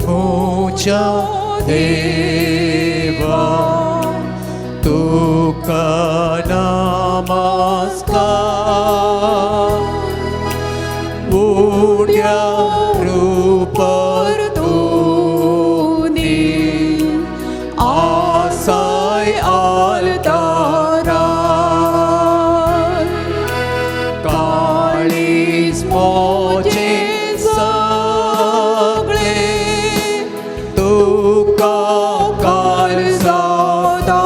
म्हज्या देवा तुका नमस्कार उण्या रुपार तुनी आसाय आल्तारार काळीज म्हजें सगळें तुका कालसाता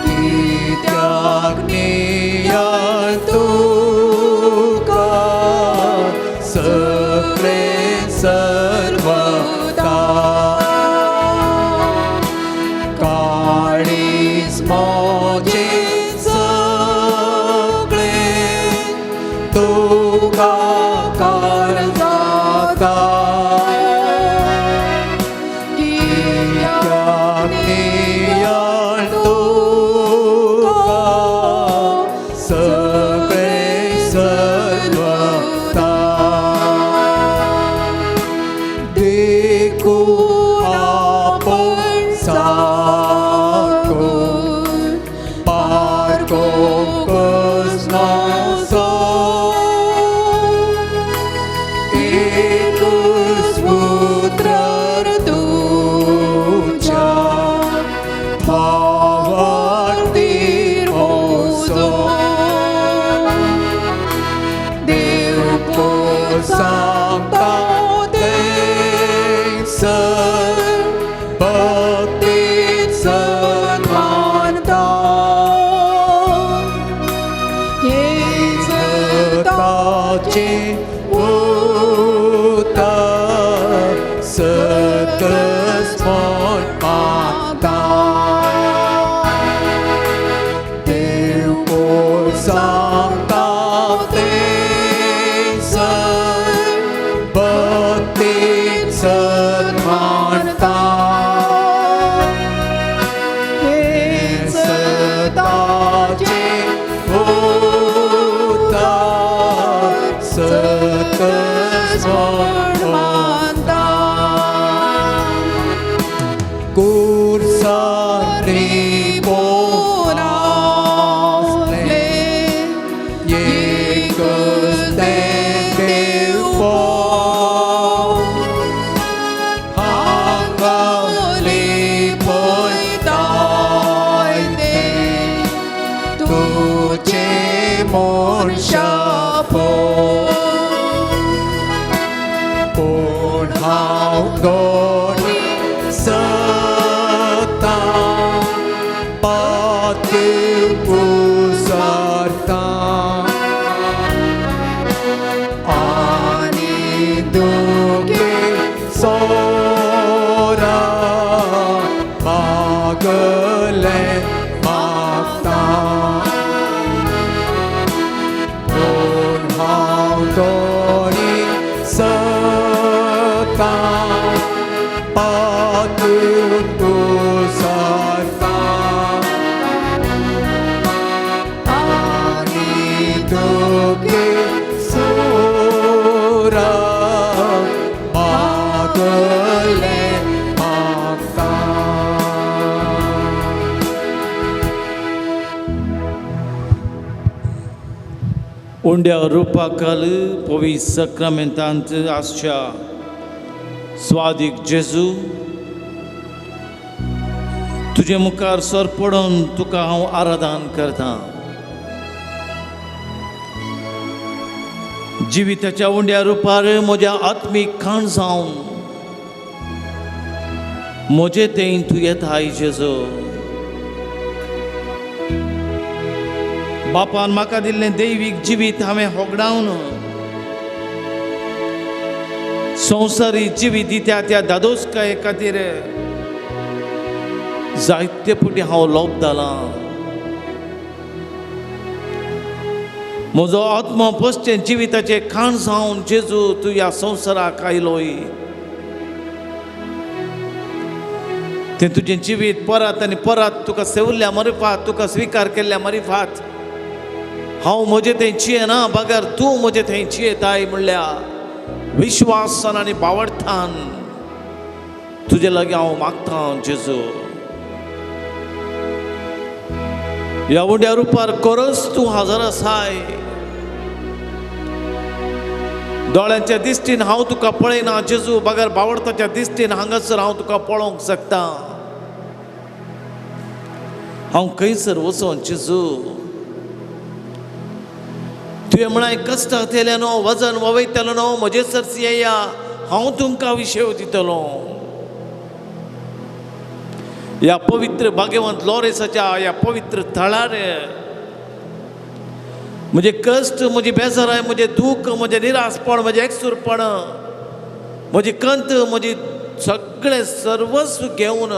कित्याक नियाळ तुका सगळें सर्वता काळीज म्हजें सगळें तुका कालसाता कित्याक नियाळ तुका सगळें सर्वता देखून आपण सारको पारको कसनासो एकूच पुत्र तुज्या भावार्थीर होसो देव सांगता थंयसर भक्तीत सन्मानता ताचें उतर सतच म्हण मानता देव सांगता थंयसर भक्तीत सन्मानता ताचें उतर सतच म्हण मानता खुर्सार लिपोन आसलें एकच तें देवपण हांगा लिपयताय तें तुजें मनशापण पूण हांव दोनी सतां पाती पुसारता आनी दुखे सोरा मागलें मागता पूण हांव दोनी सतां पाती पुसारता आनी दुखे सोरा मागलें मागता. उंड्या रुपाखाल पवित्र सक्रामेंतांत आसच्या स्वादीक जेजू, तुजे मुखार सर पडून तुका हांव आराधन करता. जिविताच्या उंड्या रुपार म्हज्या आत्मीक खाण जावन म्हजे थंय तूं येताय जेजू. बापान म्हाका दिल्लें दैवीक जिवीत हांवें होगडावन संवसारी जिवीत दित्या त्या दादोसकाये खातीर जायते फावटी हांव लोब जालां. म्हजो आत्मो पोसचें जिविताचें खाण जावन जेजू तूं ह्या संवसाराक आयलोय. तें तुजें जिवीत परत आनी परत तुका सेवल्ल्या मरिफात, तुका स्विकार केल्ल्या मरिफात हांव म्हजें थंय चियेना बगर तूं म्हजें थंय चियेताय म्हणल्या विश्वासान आनी बावडथान तुजे लागीं हांव मागतां जेजू. ह्या उंड्या रुपार खरोच तूं हजर आसाय. दोळ्यांच्या दिश्टीन हांव तुका पळयना जेजू, बगर बावडताच्या दिश्टीन हांगासर हांव तुका पळोवंक शकता. हांव खंयसर वचोन जेजू? तुवें म्हळाय कश्ट जातले न्हू, वजन ववयतलो न्हू, म्हजे सरसी येया, हांव तुमकां विशय दितलो. ह्या पवित्र भाग्यवंत लॉरेसाच्या ह्या पवित्र थळार म्हजे कश्ट, म्हजी बेजाराय, म्हजें दूख, म्हजें निरासपण, म्हजें एकसूरपण, म्हजी कंत, म्हजी सगळें सर्वस्व घेवन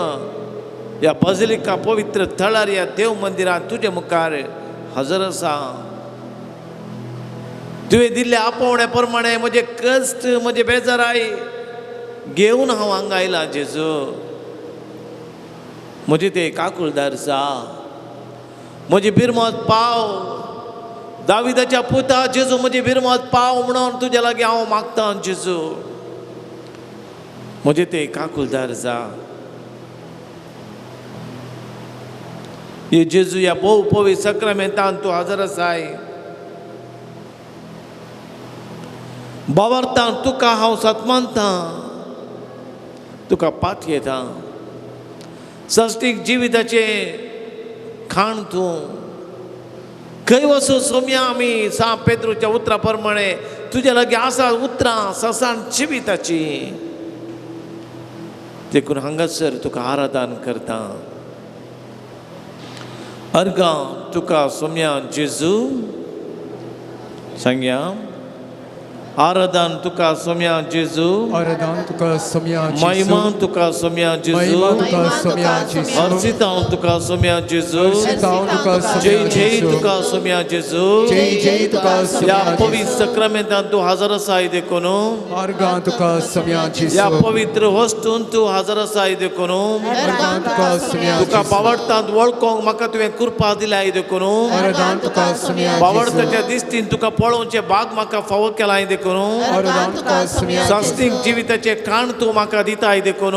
ह्या बाजिलिका पवित्र थळार ह्या देव मंदिरांत तुजे मुखार हजर आसा. तुवें दिल्ल्या आपोवण्या प्रमाणे म्हजे कश्ट, म्हजे बेजाराय घेवन हांव हांगा आयलां जेजू. म्हजे ते काकुळदार जा, म्हजी बिरमत पाव, दाविदाच्या पुता जेजू, म्हजी बिरमत पाव म्हणून तुज्या लागीं हांव मागतां जेजू. म्हजे ते काकुळदार जा. हे जेजू, ह्या भोव पवित्र सक्रमेंतान तूं हजर आसाय. बावरतां तुका हांव सतमानतां, तुका पात येता. सस्तीक जिविताचें खाण तूं खंय वचूं सोमया आमी सा पेद्रूच्या उतरां प्रमाणे तुज्या लागीं आसा उतरां ससान जिविताची. देखून हांगासर तुका आराधन करता. अर्गां तुका सोमया जेजू, सांगया. आराधन तुका सोमया जेजू, आराधन तुका सोमया जेजू, महिमा तुका सोमया जेजू, महिमा तुका सोमया जेजू, अर्जितांव तुका सोमया जेजू, अर्जितांव तुका सोमया जय जय जेजू, तुका सोमया जेजू, जय जय तुका सोमया ह्या पवित्र सक्रमेंतान तूं हजर आसाय देखून, अर्गां तुका सोमया जेजू, ह्या पवित्र वस्तून तूं हजर आसाय देखून, अर्गां तुका सोमया तुका जेजू, बावडतांत वळखोंक म्हाका तुवें कृपा दिलाय देखून, आराधन तुका सोमया जेजू, बावडताच्या दिश्टीन तुका पळोवचें भाग म्हाका फावो केलाय देखून, आराधन तुका सोमया सास्तीक जिविताचें काण तूं म्हाका दिताय देखून,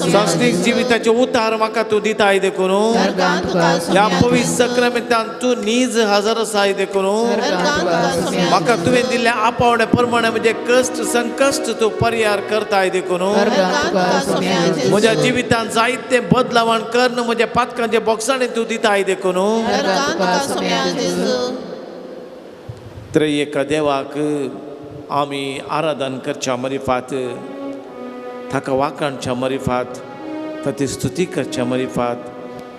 सास्तीक जिविताचें उतार म्हाका तूं दिताय देखून, ह्या पवित्र सक्रमेंतान तूं नीज हजर आसाय देखून, म्हाका तुवें दिल्ल्या आपोवण्या प्रमाणे म्हजें कश्ट संकश्ट तूं परिहार करताय देखून, म्हज्या जिवितांत जायते बदलावण करून म्हज्या पातकांचे बोगसाणे तूं दिताय देखून, त्रेयेका देवाक आमी आराधन करच्या मरिफात, ताका वाखाणच्या मरिफात, ताची स्तुती करच्या मरिफात,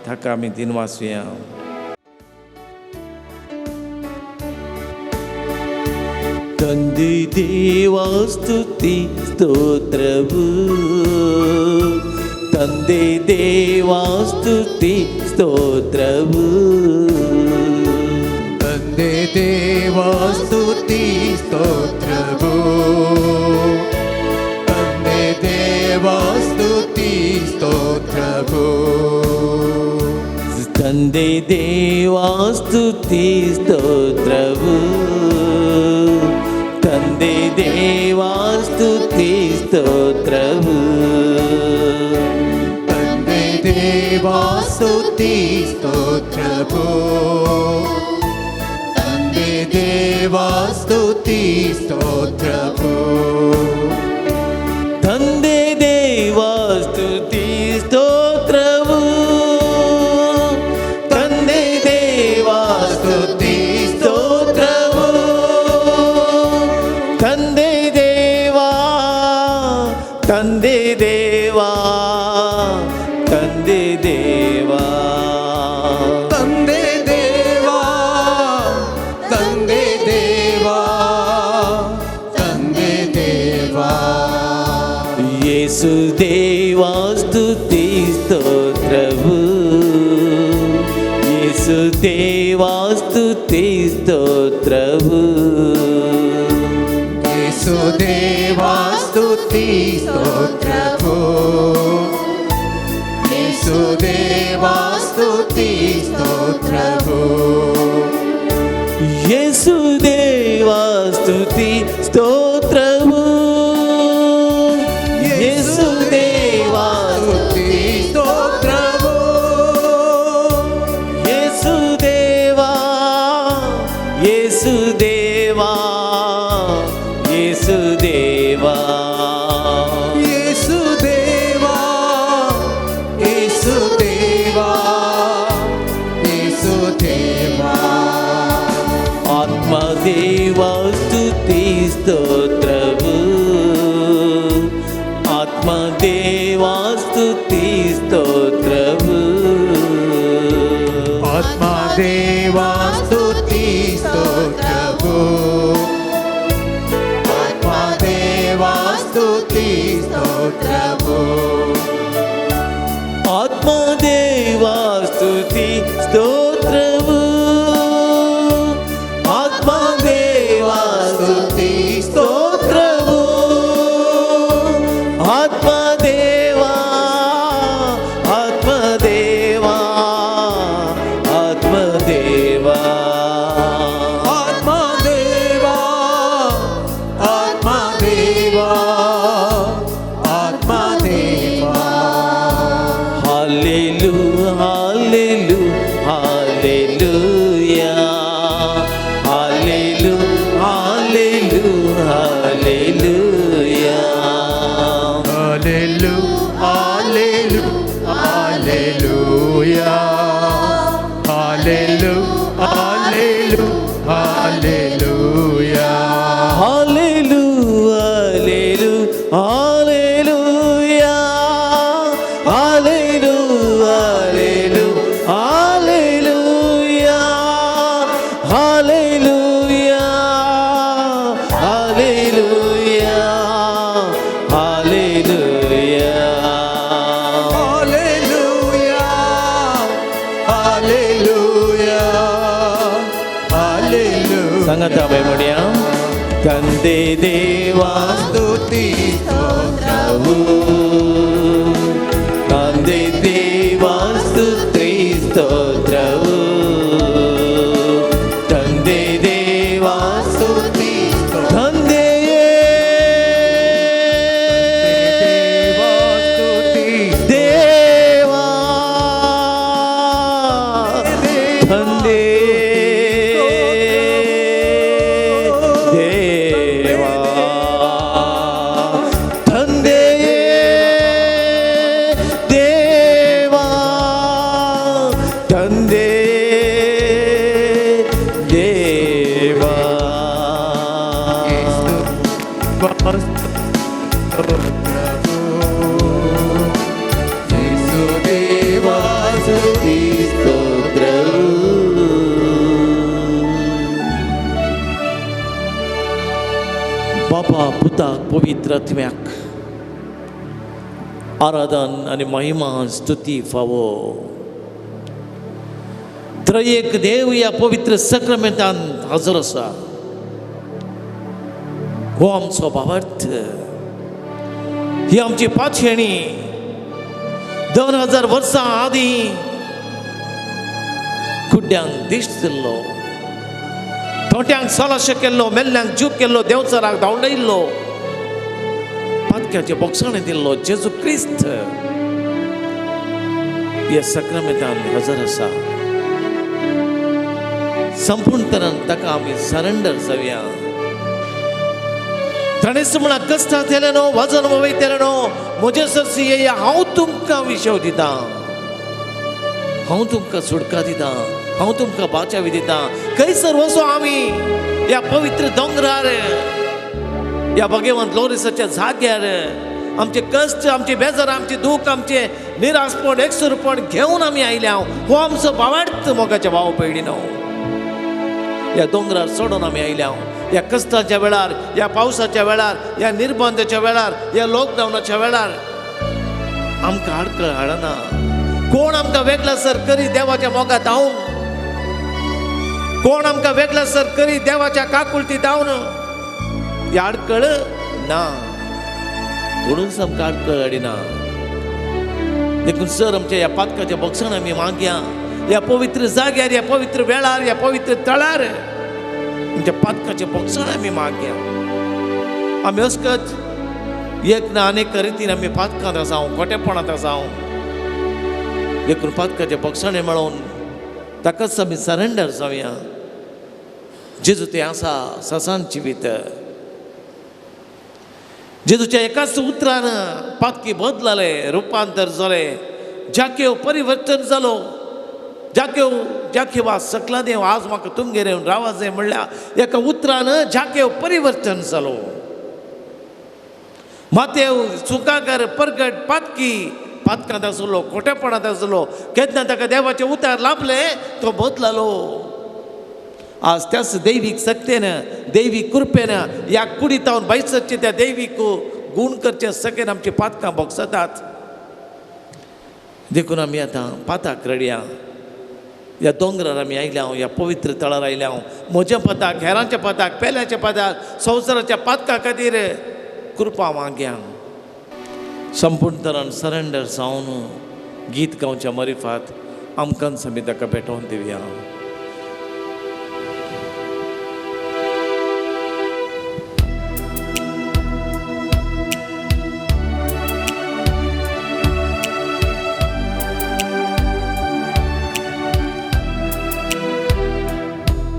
ताका आमी दिनवासुया. ತಂದೆ ದೇವ ಸ್ತುತಿ ಸ್ತೋತ್ರವು, ತಂದೆ ದೇವ ಸ್ತುತಿ ಸ್ತೋತ್ರವು, ತಂದೆ ದೇವ ಸ್ತುತಿ ಸ್ತೋತ್ರವು, ತಂದೆ ದೇವ ಸ್ತುತಿ ಸ್ತೋತ್ರವು, ತಂದೆ ದೇವ ಸ್ತುತಿ ಸ್ತೋತ್ರವು, ತಂದೆ ದೇವ ಸ್ತುತಿ ಸ್ತೋತ್ರವು, ತಂದೆ ದೇವ ಸ್ತುತಿ ಸ್ತೋತ್ರವು, ತಂದೆ ದೇವ ಸ್ತುತಿ ಸ್ತೋತ್ರವು, ತಂದೆ ದೇವ ಸ್ತುತಿ ಸ್ತೋತ್ರವು, ತಂದೆ ದೇವ ಸ್ತುತಿ ಸ್ತೋತ್ರವು, ತಂದೆ ದೇವ, ತಂದೆ ದೇವ, ತಂದೆ ದೇವ, ತಂದೆ ದೇವ, ತಂದೆ ದೇವ, ತಂದೆ ದೇವ, ಯೇಸು ದೇವ ಸ್ತುತಿ ಸ್ತೋತ್ರವು, ಯೇಸು ದೇವ ಸ್ತುತಿ ಸ್ತೋತ್ರವು, ಯೇಸು ದೇವ ಸ್ತುತಿ ಸ್ತೋತ್ರವು, ಯೇಸು ದೇವ ಸ್ತುತಿ ಸ್ತೋತ್ರವು, ಯೇಸು ದೇವ ಸ್ತುತಿ ಸ್ತೋತ್ರವು. ಆತ್ಮ ದೇವಾ ಸ್ತುತಿ ಸ್ತೋತ್ರವು ಆತ್ಮ ದೇವಾ ಸ್ತುತಿ ಸ್ತೋತ್ರವು ಆತ್ಮದೇವಾ ಸ್ತುತಿ ಸ್ತೋತ್ರವು ಆತ್ಮದೇವಾ ಸ್ತುತಿ ಸ್ತೋತ್ರವು ಆತ್ಮದೇವಾ ಆತ್ಮದೇವಾ ಆತ್ಮದೇವಾ ಆತ್ಮ ದೇವಾ ಆತ್ಮ ದೇವಾ ಆತ್ಮ ದೇವಾ ಹಾಲೆಲು ಹಾಲೆಲು ಹಾಲೆಲೂಯಾ ಹಾಲೆಲು ಹಾಲೆಲು ಹಾಲೆಲೂಯಾ ಹಾಲೆಲು ಹಾಲೆಲು ಹಾಲೆಲೂಯಾ ಹಾಲೆಲು ಹಾಲೆಲು ಹಾಲೆಲೂಯಾ ಹಾಲೆಲು ಹಾಲೆಲು ಹಾಲೆಲೂಯಾ ಹಾಲೆಲು ಹಾಲೆಲು hallelujah hallelujah hallelujah hallelujah hallelujah hallelujah hallelujah ಸಂಗತ म्हणया ತಂದೆ ದೇವಾ ಸ್ತುತಿ ಸ್ತೋತ್ರವು ತಂದೆ ದೇವಾ ಸ್ತುತಿ ಸ್ತೋತ್ರವು ತಂದೆ ದೇವಾ ಸ್ತುತಿ ತಂದೆಯೇ ದೇವಾ ಸ್ತುತಿ ದೇವಾ ತಂದೆ ದೇವಾ ತಂದೆಯೇ ದೇವಾ ತಂದೆ ದೇವಾ ಯೇಸು ದೇವಾ ಸ್ತುತಿ ಸ್ತೋತ್ರವು बाबा पुताक पवित्र आत्म्याक आराधन आनी महिमा स्तुती फावो त्रयेक देव ह्या पवित्र सक्रमेंतान हजर आसा. हो आमचो भावार्थ, ही आमची पातयेणी. 2000 वर्सां आदीं कुड्ड्यांक दिश्ट दिल्लो, थोट्यांक सलाशे केल्लो, मेल्ल्यांक जीव केल्लो, देंवचाराक धांवडायिल्लो, पातक्याचे बोगसाणें दिल्लो जेजू क्रिस्त ह्या सक्रामेंतान हजर आसा. संपूर्ण तरान ताका आमी सरेंडर जावया. ताणें म्हणा कश्टांत येले न्हू, वजन वयतले न्हू, म्हजे सरशी येया, हांव तुमकां विशव दितां, हांव तुमकां सुटका दितां, हांव तुमकां बाचावी दितां. खंयसर वचो आमी ह्या पवित्र दोंगरार, ह्या भगवंत लोरिसाच्या जाग्यार आमचे कश्ट, आमचे बेजार, आमचे दूख, आमचे निराशपण, एकसुरपण घेवन आमी आयल्या. हो आमचो भावार्थ मोगाच्या भाव भयणीनो. ह्या दोंगरार चडोन आमी आयल्या. ह्या कश्टाच्या वेळार, ह्या पावसाच्या वेळार, ह्या निर्बंधाच्या वेळार, ह्या लॉकडावनाच्या वेळार आमकां आडखळ हाडना. कोण आमकां वेगळा सर करी देवाच्या मोगा धांवन, कोण आमकां वेगळा सर करी देवाच्या काकुळती धांवन, ही आडखळ ना. कोणूच आमकां आडखळ हाडिना. देखून सर आमच्या ह्या पातकाच्या बक्षान आमी मागया, ह्या पवित्र जाग्यार, ह्या पवित्र वेळार, ह्या पवित्र तळार आमच्या पातकाच्या बक्षान आमी मागया. आमी असकत एक ना अनेक रितीन आमी पातकांत आसा, खोटेपणांत आसा. देखून पातकाच्या बक्षाणे मेळोवन ताकाच आमी सरेंडर जावया. जेजू तें आसा ससान जिवीत. जेजूच्या एकाच उतरान पातकी बदलले, रुपांतर जालें, जाकेव परिवर्तन जालो. जाकेव जाकेवा सकला देव आज म्हाका तुमगेर येवन रावा जाय म्हणल्यार एका उतरान जाकेव परिवर्तन जालो. मातेव चुकागर परगट पातकी पातकांत आसलो, खोटेपणांत आसलो. केन्ना ताका देवाचें उतार लाभलें तो बदलालो. आज त्याच दैवीक सक्तेन, दैवीक कृपेन ह्या कुडीतावन भायर सरचे त्या दैवीक गूण करचे सगळें आमची पातकां भोगसतात. देखून आमी आतां पाताक रडया. ह्या दोंगरार आमी आयल्या, ह्या पवित्र थळार आयल्या. म्हज्या पताक, हेरांच्या पताक, पेल्याच्या पताक, संवसाराच्या पातका खातीर कृपा मागया. संपूर्ण तरान सरेंडर जावन गीत गावच्या मरिफात आमकां आमी ताका भेटोवन दिवया.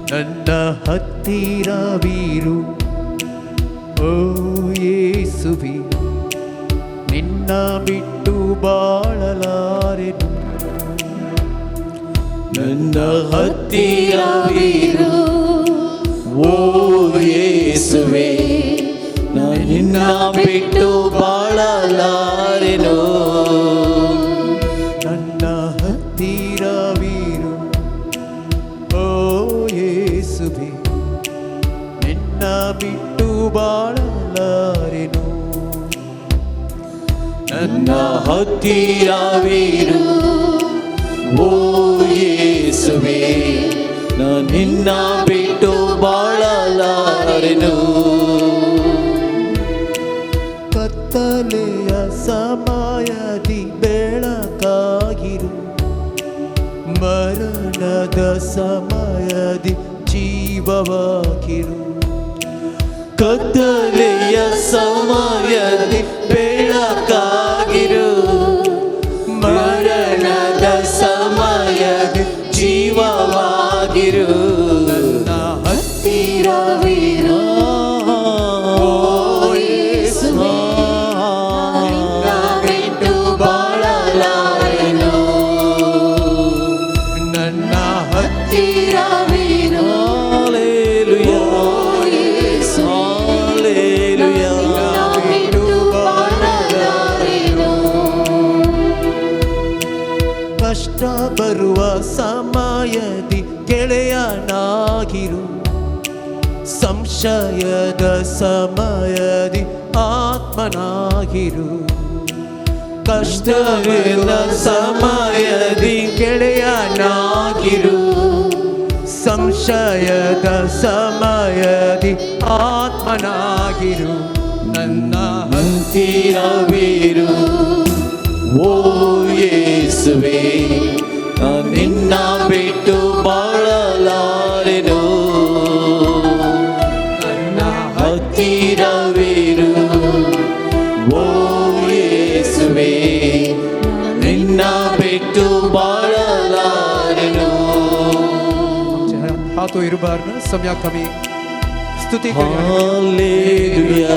ನನ್ನ ಹತ್ತಿರವಿರು ಓ ಯೇಸುವೆ, ನಿನ್ನ ಬಿಟ್ಟು ಬಾಳಲಾರೆನು. ನನ್ನ ಹತ್ತಿರವಿರು ಓ ಯೇಸುವೆ, ನಿನ್ನ ಬಿಟ್ಟು ಬಾಳಲಾರೆನು. ನನ್ನ ಹತ್ತಿರವಿರು ಓ ಯೇಸುವೆ, ನಿನ್ನ ಬಿಟ್ಟು ಬಾಳಲಾರೆನು. ನನ್ನ ಹತ್ತಿರವಿರು ಓ ಯೇಸುವೆ, ನಿನ್ನ ಬಿಟ್ಟು ಬಾಳಲಾರೆನು. ಕತ್ತಲೆಯ ಸಮಯದಿ ಬೆಳಕಾಗಿರು, ಮರಣದ ಸಮಯದಿ ಜೀವವಾಗಿರು. ಕತ್ತಲೆಯ ಸಮಯದಿ ಬೆಳಕಾಗಿರು, ಮರಣದ ಸಮಯದಿ ಜೀವವಾಗಿರು. ನನ್ನ ಹತ್ತಿರವಿರು ಓ ಯೇಸುವೆ, ನಿನ್ನ ಬಿಟ್ಟು ಬಾಳಲಾರೆನು. ನನ್ನ ಹತ್ತಿರವಿರು ಹಾಲೆಲೂಯಾ, ಓ ಯೇಸುವೆ, ಹಾಲೆಲೂಯಾ. ನಿನ್ನ ಬಿಟ್ಟು ಬಾಳಲಾರೆನು. ಕಷ್ಟ ಬರುವ ಸಮಯದಿ ಗೆಳೆಯನಾಗಿರು, ಸಂಶಯದ ಸಮಯದಿ ಆತ್ಮನಾಗಿರು. ಕಷ್ಟವಿಲ್ಲ ಸಮಯದಿ ಗೆಳೆಯನಾಗಿರು, ಸಂಶಯದ ಸಮಯದಿ ಆತ್ಮನಾಗಿರು. ನನ್ನ ಹತ್ತಿರವಿರು ಓ ಯೇಸುವೆ, ನಿನ್ನ ಬಿಟ್ಟು ಬಾಳಲಾರೆನು. ನನ್ನ ಹತ್ತಿರವಿರು ಓ ಯೇಸುವೆ, ನಿನ್ನ ಬಿಟ್ಟು ಬಾಳಲಾರೆನು. हाथों इरुबारन सम्यक हमें स्तुति करें. Hallelujah,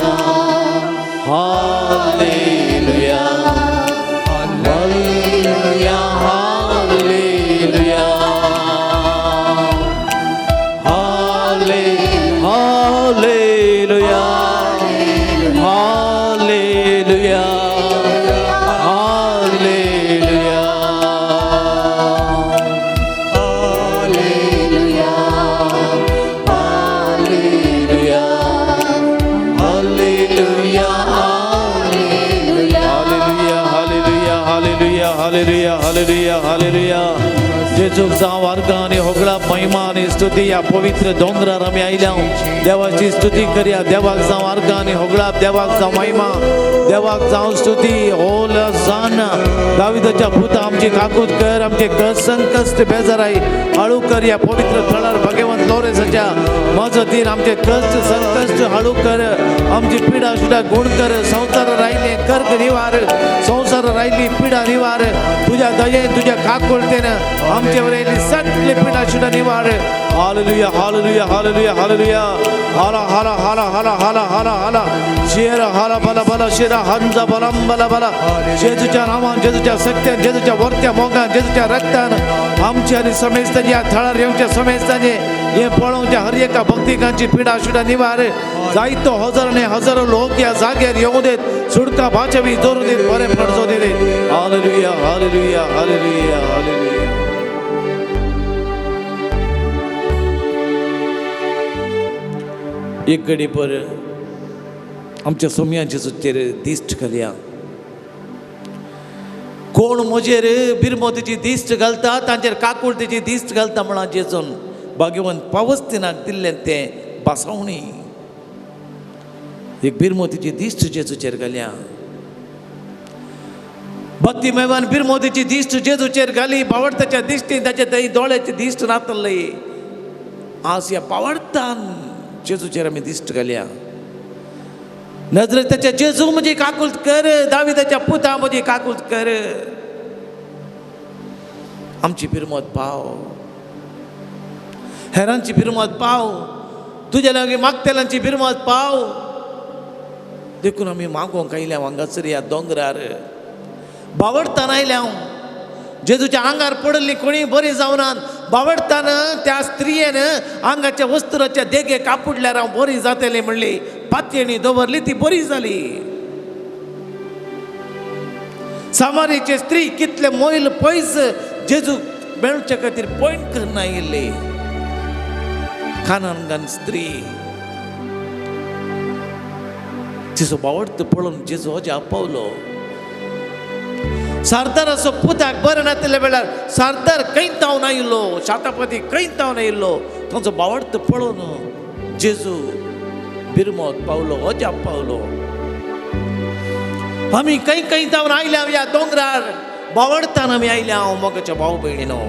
hallelujah, hallelujah, hallelujah, hallelujah, hallelujah, hallelujah. Hallelujah, hallelujah, hallelujah, hallelujah, hallelujah, hallelujah, hallelujah, hallelujah. जेजूक जावं अर्घ आनी होगळा महिमा आनी स्तुती. ह्या पवित्र दोंगरार आमी आयल्या, देवाची स्तुती करया. देवाक जावं अर्घ आनी होगळा, देवाक जावं महिमा, देवाक जावं स्तुती. होल जान दाविदाच्या पुता आमची काकूत कर, आमचे कस संकश्ट बेजाराय हळू कर. ह्या पवित्र थळार भगवंत लोरेसाच्या मजतीन आमचे कश्ट संकश्ट हळू कर, आमची पिडा सुद्धा गुण कर. संसार राहिले कर्क निवार, संसार राहिली पिडा निवार. तुझ्या दयेन तुझ्या काकुळतेन आमच्यावर येयली सगळी पिडा सुद्धा निवार. Hallelujah, hallelujah, hallelujah, hallelujah. हाला हाला हाला हाला हाला हाला हाला शेर हाला बला बला शेरा हंजा बलम बला बला. जेजूच्या नामान, जेजूच्या सत्यान, जेजूच्या वर्त्या मोगान, जेजूच्या रक्तान आमच्या आणि समेस्तांनी या थळार येवच्या समेस्तांनी हे पळोवच्या हर एका भक्तिकांची पिडा शिडा निवार. जायतो हजाराने हजारो लोक ह्या जाग्यार येवं देत, सुडका भाचवी जोरू देत, बरें पडचो देत. Hallelujah, hallelujah, hallelujah, hallelujah. एक घडी पर आमच्या सोम्यांचे सुचेर दिश्ट घालया. कोण म्हजेर बिरमोतीची दिश्ट घालता तांचेर काकुळतीची दिश्ट घालता म्हणा जेजून भाग्यवंत पावस्तिनाक दिल्लें तें बासावणी. एक बिरमोतीची दिश्ट जेजूचेर घालया. बत्तीमेवान बिरमोतीची दिश्ट जेजूचेर घाली. बावडताच्या दिश्टीन ताच्या थंय दोळ्याची दिश्ट नातल्ली. आज ह्या बावडतान जेजूचेर आमी दिश्ट घालया. नजरेताच्या जेजू म्हजी काकूत कर, दाविदाच्या पुता म्हजी काकूत कर. आमची बिरमत पाव, हेरांची बिरमत पाव, तुज्या लागीं मागतेल्यांची बिरमत पाव. देखून आमी मागोंक आयल्या हांगासर ह्या दोंगरार. बावडतान आयल्या हांव. जेजूच्या आंगार पडिल्ली कोणी बरी जावनात. बावडतान त्या स्त्रियेन आंगाच्या वस्त्राच्या देगे कापुडल्यार हांव बरी जातली म्हणली. पातयेणी दवरली, ती बरी जाली. सामारीचे स्त्री कितले मैल पयस जेजू मेळचे खातीर पॉयंट करना आयिल्ली. कानांगान स्त्री तिचो बावडत पळोवन जेजू अजाप पावलो. सरदाराचो पुताक बरें नातिल्ल्या वेळार सरदार खंय तावन आयिल्लो, शातापती खंय तावन आयिल्लो. तांचो बावडत पळोवन जेजू बिरमोत पावलो, अजाप पावलो. आमी खंय खंय तावन आयल्या ह्या दोंगरार. बावडतान आमी आयल्या मोगाच्या भाव भयणीनो.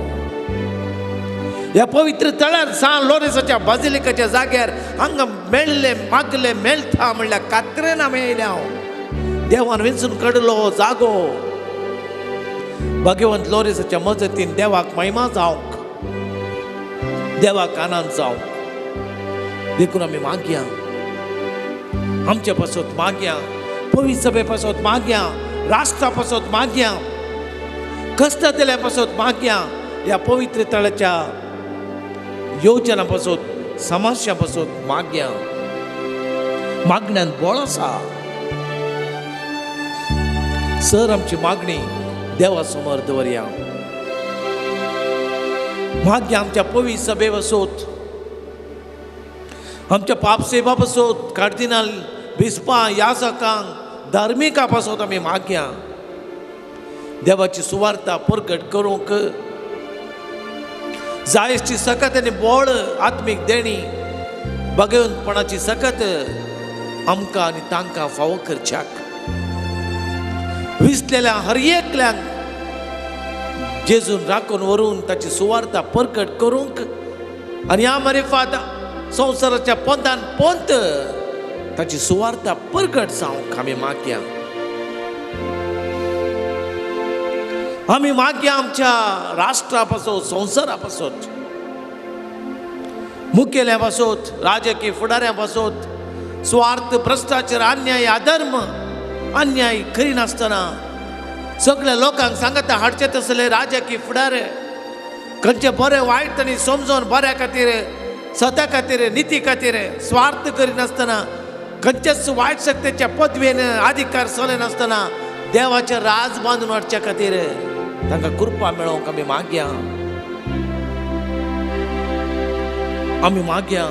ह्या पवित्र तळार सान लोरेसाच्या बाजिलिकाच्या जाग्यार हांगा मेळ्ळे मागले मेळटा म्हणल्यार कात्रेन आमी आयल्या. देवान वेंचून काडलो जागो. भाग्यवंत लोरेसाच्या मजतीन देवाक महिमा जावंक, देवाक आनंद जावंक. देखून आमी मागया, आमचे पासत मागया, पवित्र सभे पासत मागया, राष्ट्रा पासत मागया, कश्टांतल्या पासत मागया, ह्या पवित्र तळाच्या योजना पासत, समस्या पासत मागया. मागण्यान बळ आसा. सर आमची मागणी देवा समोर दवरया. मागया आमच्या पवित्र सभे पासत, आमच्या पापसेवा पासत, कार्दिनाल बिस्पा याजकांक, धार्मिका पासत आमी मागया. देवाची सुवार्ता परगट करूंक जायची सकत आनी बळ आत्मीक देणी भगवंतपणाची सकत आमकां आनी तांकां फावो करच्याक. विसलेल्या हर एकल्यांक जेजून राखून व्हरून ताची सुवार्ता परगट करूंक आनी ह्या मारिफात संवसाराच्या पोंतान पोंत ताची सुवार्ता परगट जावंक आमी मागया. आमी मागया आमच्या राष्ट्रा पासत, संवसारा पासत, मुखेल्या पासत, राजकीय फुडाऱ्यां पासत, स्वार्थ, भ्रश्टाचार, अन्याय, अधर्म, अन्याय करिनासतना सगळ्या लोकांक सांगता हाडचे तसले राजकीय फुडारे खंयचे बरें वायट आनी समजून बऱ्या खातीर, सता खातीर, निती खातीर स्वार्थ करिनासतना, खंयच्याच वायट शक्तीच्या पदवेन अधिकार चलयनासतना देवाचें राज बांदून हाडच्या खातीर तांकां कृपा मेळोवंक आमी मागया. आमी मागया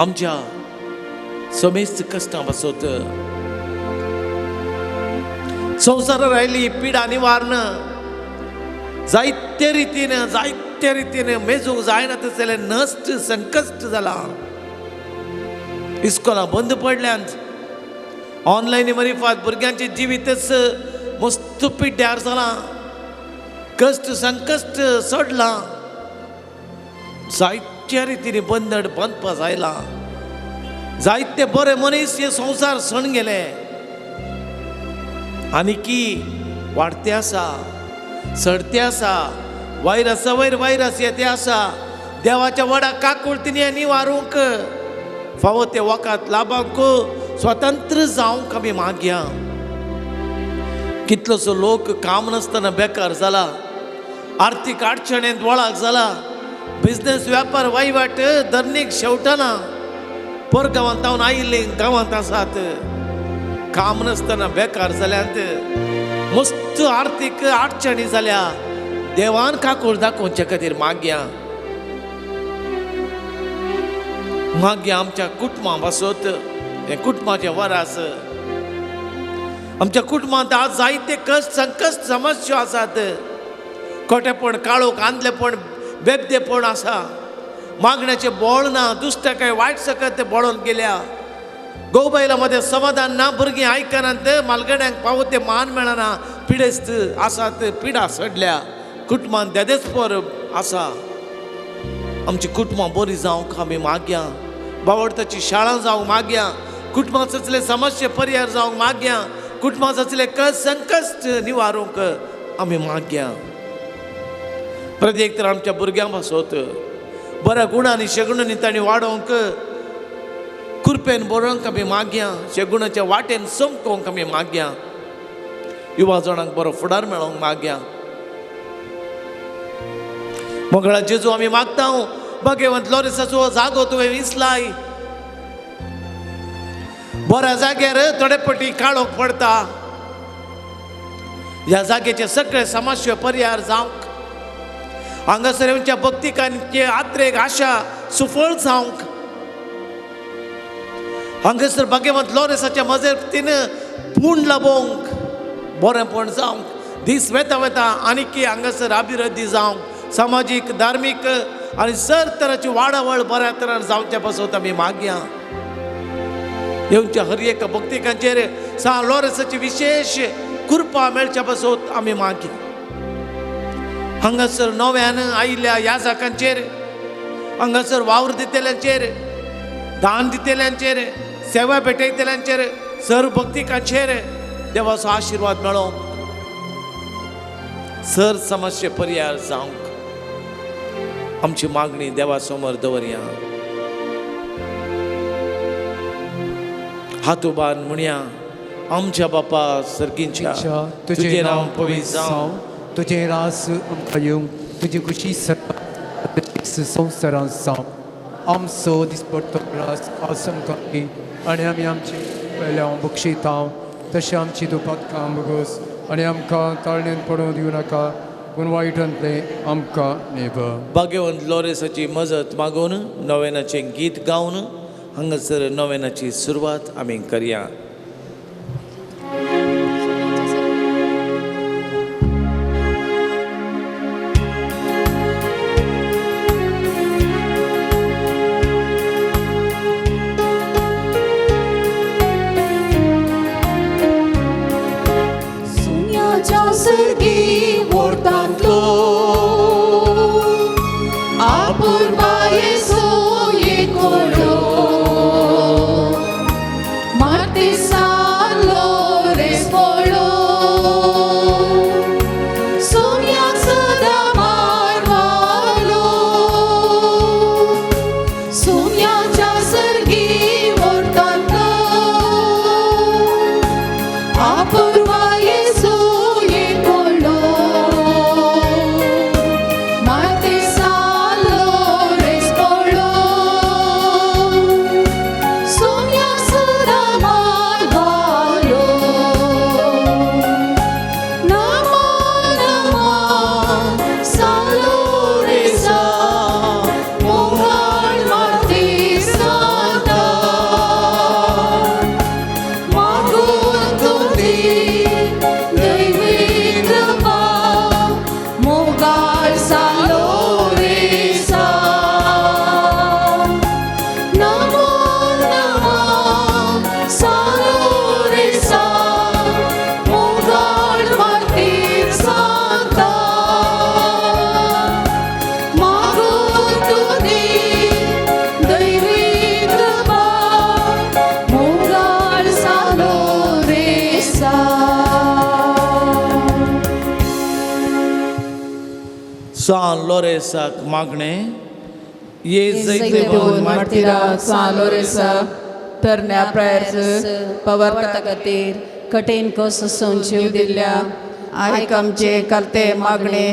आमच्या समेस्त कश्टां पासत. संवसारार आयली पिडा निवारण जायते रितीन, जायते रितीन मेजूंक जायना तसलें नश्ट संकश्ट जालां. इस्कोलां बंद पडल्यांत, ऑनलायन मरिफात भुरग्यांचें जिवीतच मस्त पिड्ड्यार जालां. कश्ट संकश्ट सोडलां, जायत्या रितीन बंधन बांदपा जायलां. जायते बरे मनीस हे संवसार सण गेले आनी की वाडते आसा, सडते आसा. वायरसा वयर वायरस येते आसा. देवाच्या वडा काकुळतीनी निवारूंक फावो ते वखद लाभांक स्वतंत्र जावंक आमी मागया. कितलोसो लोक काम नासतना बेकार जाला, आर्थीक अडचणेंत वळाक जाला. बिजनेस व्यापार वहिवाट धरणीक शेवटना परगांवांत तावन आयिल्लीं गांवांत आसात काम नासतना बेकार जाल्यात मस्त आर्थीक अडचणी जाल्या देवान काकूळ दाखोवचे खातीर मागया मागया आमच्या कुटुंबा पासत हें कुटुंबाचें वरास आमच्या कुटुंबांत आज जायते कश्ट संकश्ट समस्या आसात खोटेपण काळोख आंदलेपण बेबदेपण आसा मागण्याचें बोळ ना दुसऱ्या काय वायट सकत ते बोळोन गेल्या गोबायला मदें समाधान ना भुरगीं आयकनात मालगड्यांक पावो ते मान मेळना पिडेस्त आसात पिडा सडल्या कुटुंबान देदेस्पोर आसा आमची कुटुंबां बरीं जावंक आमी मागया बावडताची शाळा जावंक मागया कुटुंबाचले समस्या पर्याय जावंक मागया कुटुंबाचले कश्ट संकश्ट निवारूंक आमी मागया प्रत्येक तर आमच्या भुरग्यां पासत बऱ्या गुणांनी शेगुणांनी तांणी वाडोवंक कृपेन बरोवंक आमी मागया शेगुणाच्या वाटेन चमकोवंक आमी मागया युवा जाणांक बरो फुडार मेळोवंक मागया मोगळा जेजू आमी मागता भाग्यवंत लॉरेसाचो जागो तुवें विसलाय बऱ्या जाग्यार थोडे पटी काळोख पडता ह्या जाग्याचे सगळे समस्या पर्याय जावंक हांगासर येवच्या भक्तिकांचे आत्रेक आशा सुफळ जावंक हांगासर भाग्यवंत लॉरेसाच्या मजतीन पूण लाबोवंक बरेंपण जावंक दीस वेता वेता आनीकी हांगासर अभिवृद्धी जावंक सामाजीक धार्मीक आनी सर तराची वाडावळ बऱ्या तरान जावचे पासत आमी मागया येवच्या हर एका भक्तिकांचेर सा लॉरेसाची विशेश कृपा मेळच्या पासत आमी मागया हांगासर नव्यान आयिल्ल्या याजकांचेर हांगासर वावर दितल्यांचेर दान दितल्यांचेर सेवा भेटयतल्यांचेर सर भक्तिकांचेर देवाचो आशिर्वाद मेळोवंक सर समस्या पर्याय जावंक आमची मागणी देवा समोर दवरया हात उबार म्हणया आमच्या बापा सर्गींच्या तुझे नांव पवित्र जावं तुझे रास आमकां येवं तुजी खुशी संवसारांत जावं आमचो दिसपट्टो रास आज आमकां दी आनी आमी आमचे पेल्या बक्षिता तशें आमची दुपात बगस आनी आमकां ताळणेन पडोवंक दिवं नाका पूण वायटांतलें आमकां नेब. भाग्यवंत लॉरेसाची मजत मागून नवेनाचें गीत गावन हांगासर नवेनाची सुरवात आमी करया. सान लोरेसाक मागणे ये जैतेवन मार्तीरा सान लोरेसा तरण्या प्रायर्स पवर्ता खातीर कठीण कस सोन जीव दिल्ल्या आयक आमचे करते मागणे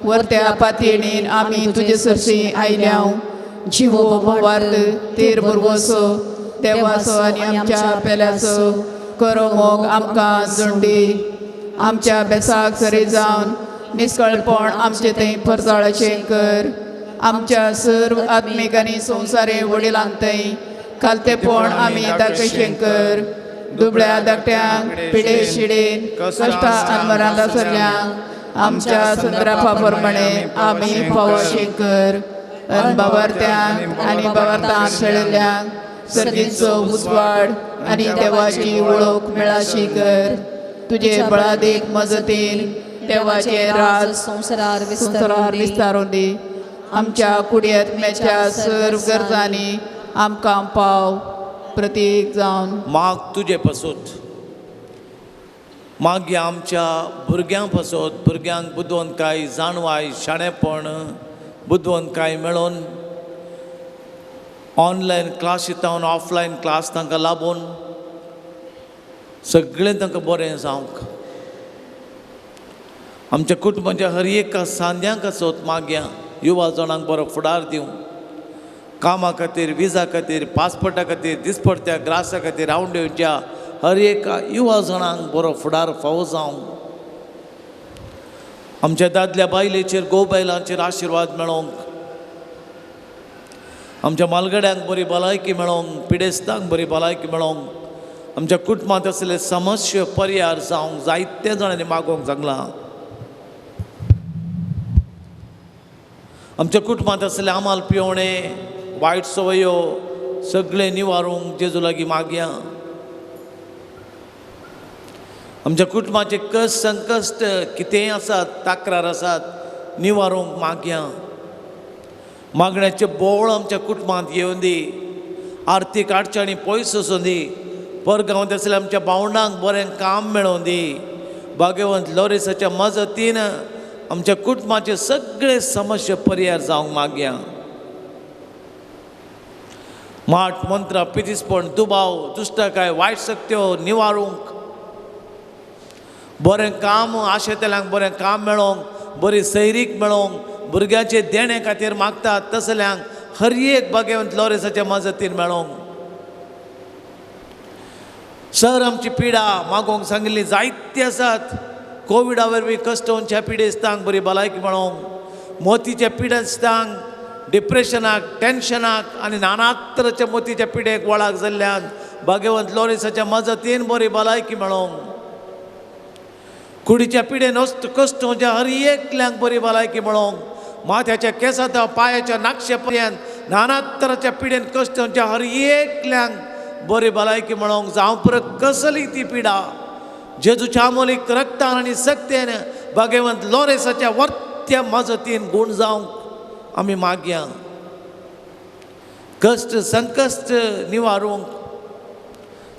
वरत्या पातयेणीन आमी तुजे सरशी आयल्या. जिवो वार्त तेर भरवसो देवाचो आनी आमच्या पेल्याचो करो मोग आमकां जोंडी. आमच्या बेसाक सरी जावन निस्कळपण आमचे थंय परसाळाचें कर. आमच्या सर्व आत्मीक आनी संवसारे वडिलांक थंय खालतेपण आमी दाखयशें कर. दुबळ्या धाकट्यांक पिडे शिडेन कश्टां आनी मरांत आसल्यांक आमच्या संद्रापा प्रमाणे आमी फावोशें कर. बाबार्थ्यांक आनी बाबार्थांक खेळिल्ल्यांक सर्गीचो उजवाड आनी देवाची वळख मेळाशी कर. तुजे बळादीक मजतीन देवाचे राज संवसारार संवसारार विस्तारून दी. आमच्या कुडयेंतल्याच्या सर्व गरजांनी आमकां पाव प्रतीक जावन माग तुजे पासत, मागीर आमच्या भुरग्यां पासत, भुरग्यांक बुदवंतकाय, जाणवाय, शाणेपण, बुदवंतकाय मेळोन ऑनलायन क्लास येता, ऑफलायन क्लास तांकां लाबून सगळें तांकां बरें जावंक. आमच्या कुटुंबाच्या हर एका सांद्यांक आसत मागया युवा जाणांक बरो फुडार दिवं. कामा खातीर, विजा खातीर, पासपोर्टा खातीर, दिसपडत्या ग्रासा खातीर रावंड येवच्या हर एका युवा जाणांक बरो फुडार फावो जावंक. आमच्या दादल्या बायलेचेर, घोव बायलांचेर आशिर्वाद मेळोंक. आमच्या मालगड्यांक बरी भलायकी मेळोंक, पिडेस्तांक बरी भलायकी मेळोंक. आमच्या कुटुंबांत आसले समस्या परिहार जावंक जायते जाणांनी मागोवंक सांगलां. आमच्या कुटुंबांत आसले आमाल पिवणे, वायट सवयो सगळें निवारूंक जेजू लागीं मागया. आमच्या कुटुंबाचे कश्ट संकश्ट कितेंय आसात, तक्रार आसात, निवारूंक मागया. मागण्याचे बोळ आमच्या कुटुंबांत येवन दी. आर्थीक अडचणी पयस वचून दी. परगांवांत आसल्या आमच्या भावंडांक बरें काम मेळोवन दी. भाग्यवंत लोरेसाच्या मजतीन आमच्या कुटुंबाचे सगळे समस्या परिहार जावंक मागया. माट, मंत्रां, पितीसपण, दुबाव, दुश्टकाय, वायट शक्त्यो निवारूंक, बरें काम आशेतल्यांक बरें काम मेळोवंक, बरी सैरीक मेळोवंक, भुरग्यांचे देणे खातीर मागतात तसल्यांक हर एक भाग्यवंत लोरेसाच्या मजतीन मेळोवंक. सर आमची पिडा मागोवंक सांगिल्ली जायती आसात. कोविडा वरवीं कश्टोवच्या पिडेस्तांक बरी भलायकी मेळोवंक, मोतीच्या पिडेस्तांक, डिप्रेशनाक, टेन्शनाक आनी नाना तराच्या मोतीच्या पिडेक वळाक जाल्ल्यान भाग्यवंत लोरेसाच्या मजतीन बरी भलायकी मेळोवंक. कुडीच्या पिडेन कश्टोवच्या हर एकल्यांक बरी भलायकी मेळोवंक. माथ्याच्या केंसांत, पांयाच्या नाकशे पर्यंत नाना तराच्या पिडेन कश्टोवच्या हर एकल्यांक बरी भलायकी मेळोवंक. जावं परत कसली ती पिडा जेजूच्या आमोलीक रक्तान आनी सक्तेन भाग्यवंत लोरेसाच्या वर्त्या मजतीन गूण जावंक आमी मागया. कश्ट संकश्ट निवारूंक,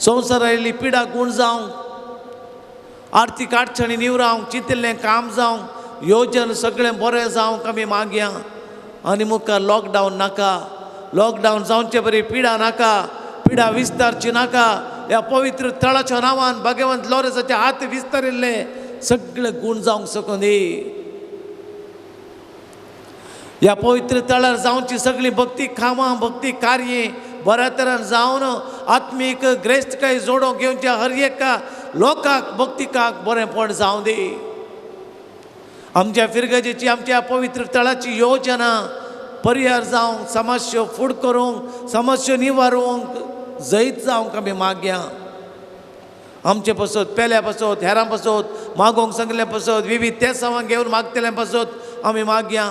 संवसार आयिल्ली पिडा गूण जावंक, आर्थीक अडचणी निवरावंक, चिंतिल्लें काम जावंक, योजन सगळें बरें जावंक आमी मागया. आनी मुखार लॉकडावन नाका, लॉकडावन जावचे बरी पिडा नाका, पिडा विस्तारची नाका. ह्या पवित्र तळाच्या नांवान भाग्यवंत लोरेसाचे हात विस्तारिल्ले सगळे गूण जावंक शकूं दी. ह्या पवित्र तळार जावची सगळी भक्ती कामां, भक्ती कार्य बऱ्या तरान जावन आत्मीक ग्रेस्तकाय जोडोवंक घेवच्या हर एका लोकांक भक्तिकाक बरेंपण जावं दी. आमच्या फिरगजेची, आमच्या पवित्र तळाची योजना परिहार जावंक, समस्या फूड करूंक, समस्या निवारूंक जैत जावंक आमी मागया. आमचे पासत, पेल्या पासत, हेरां पासत, मागोवंक सांगिल्ल्या पासत, विविध तेसांवांक घेवन मागतल्या पासत आमी मागया.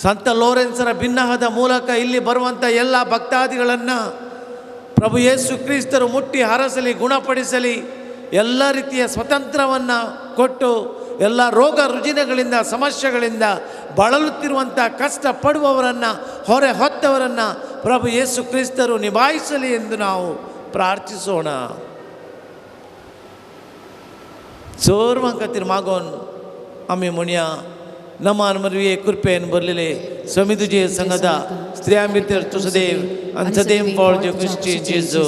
ಸಂತ ಲೋರೆನ್ಸರ ಭಿನ್ನಹದ ಮೂಲಕ ಇಲ್ಲಿ ಬರುವಂಥ ಎಲ್ಲ ಭಕ್ತಾದಿಗಳನ್ನು ಪ್ರಭು ಯೇಸು ಕ್ರಿಸ್ತರು ಮುಟ್ಟಿ ಹರಸಲಿ, ಗುಣಪಡಿಸಲಿ, ಎಲ್ಲ ರೀತಿಯ ಸ್ವತಂತ್ರವನ್ನು ಕೊಟ್ಟು ಎಲ್ಲ ರೋಗ ರುಜಿನಗಳಿಂದ, ಸಮಸ್ಯೆಗಳಿಂದ ಬಳಲುತ್ತಿರುವಂಥ ಕಷ್ಟಪಡುವವರನ್ನು, ಹೊರೆ ಹೊತ್ತವರನ್ನು ಪ್ರಭು ಯೇಸು ಕ್ರಿಸ್ತರು ನಿಭಾಯಿಸಲಿ ಎಂದು ನಾವು ಪ್ರಾರ್ಥಿಸೋಣ. सर्वां खातीर मागोन आमी म्हणया. नमान मरवी कृपेन भरलेले स्वामी तुजे संगता, स्त्रियां भितर तूं सदैव आनी सदैव फळ क्रिस्ती जेजू.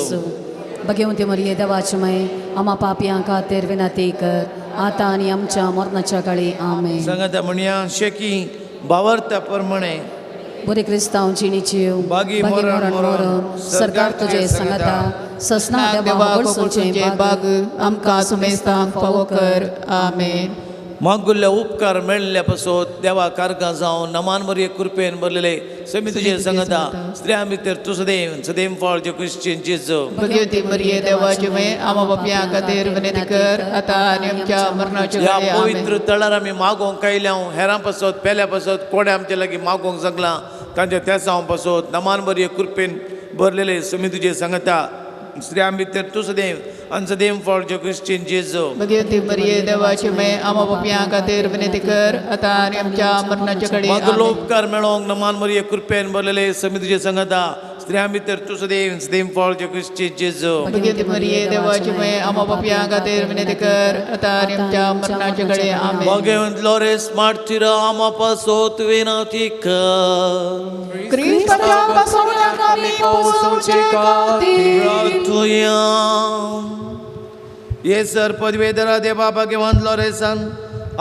भगवंती मरिये देवाचमय आमा पापयां खातीर विनंती कर, आतां आनी आमच्या मरणाच्या काळी. आमेन. सांगाता म्हणया शेकी बावरता प्रमाणे बरे क्रिस्तांव जिणेची बागी मरण मरण सरकार तुझे सांगाता ससना देवा गळसूचे बाग आमकां सुमेस्तांक फावो कर. आमेन. मागुल्ल्या उपकार मेळ्ळ्या पासत देवा कारगां जावन नमान मरये कृपेन भरलेले समी तुजे सांगता स्त्रियां भितर तूं सदैव सदैव फळ जे क्रिश्चन जेजू. भगवती मरिये देवाची मे आमा बापया खातीर विनंती कर आतां आनी आमच्या मरणाच्या ह्या वेळी. आमेन. पवित्र तळार आमी मागोवंक आयल्या हेरां पासत पेल्या पासत कोणे आमचे लागीं मागोवंक जगलां तांच्या तेसांव पासत नमान बरये कृपेन भरलेले समी तुजे सांगता स्त्रियां भितर तूं सदैव आनी सदैव फळ जे क्रिश्चन जेजू. भगवती मरिये देवाची मे आमा बापया खातीर विनंती कर आतां आनी आमच्या मरणाच्या वेळी. मागलो आमेन. उपकार मेळोवंक नमान मरये कृपेन भरलेले समी तुजे सांगता स्त्रियां भितर तूं सदैव सदैव फळ जे क्रिश्चन जेजू. भगवती मरिये देवाची मे आमा बापया खातीर विनंती कर आतां आनी आमच्या मरणाच्या वेळी. आमेन. भगवंत लोरेस मार्टिरा आमा पासत विनंती कर. क्रिस्ताच्या पासोण्याक आमी पोसोवचे खातीर. प्रार्थुया. ये सर पदवेधरा देवा भगवंत लोरेसान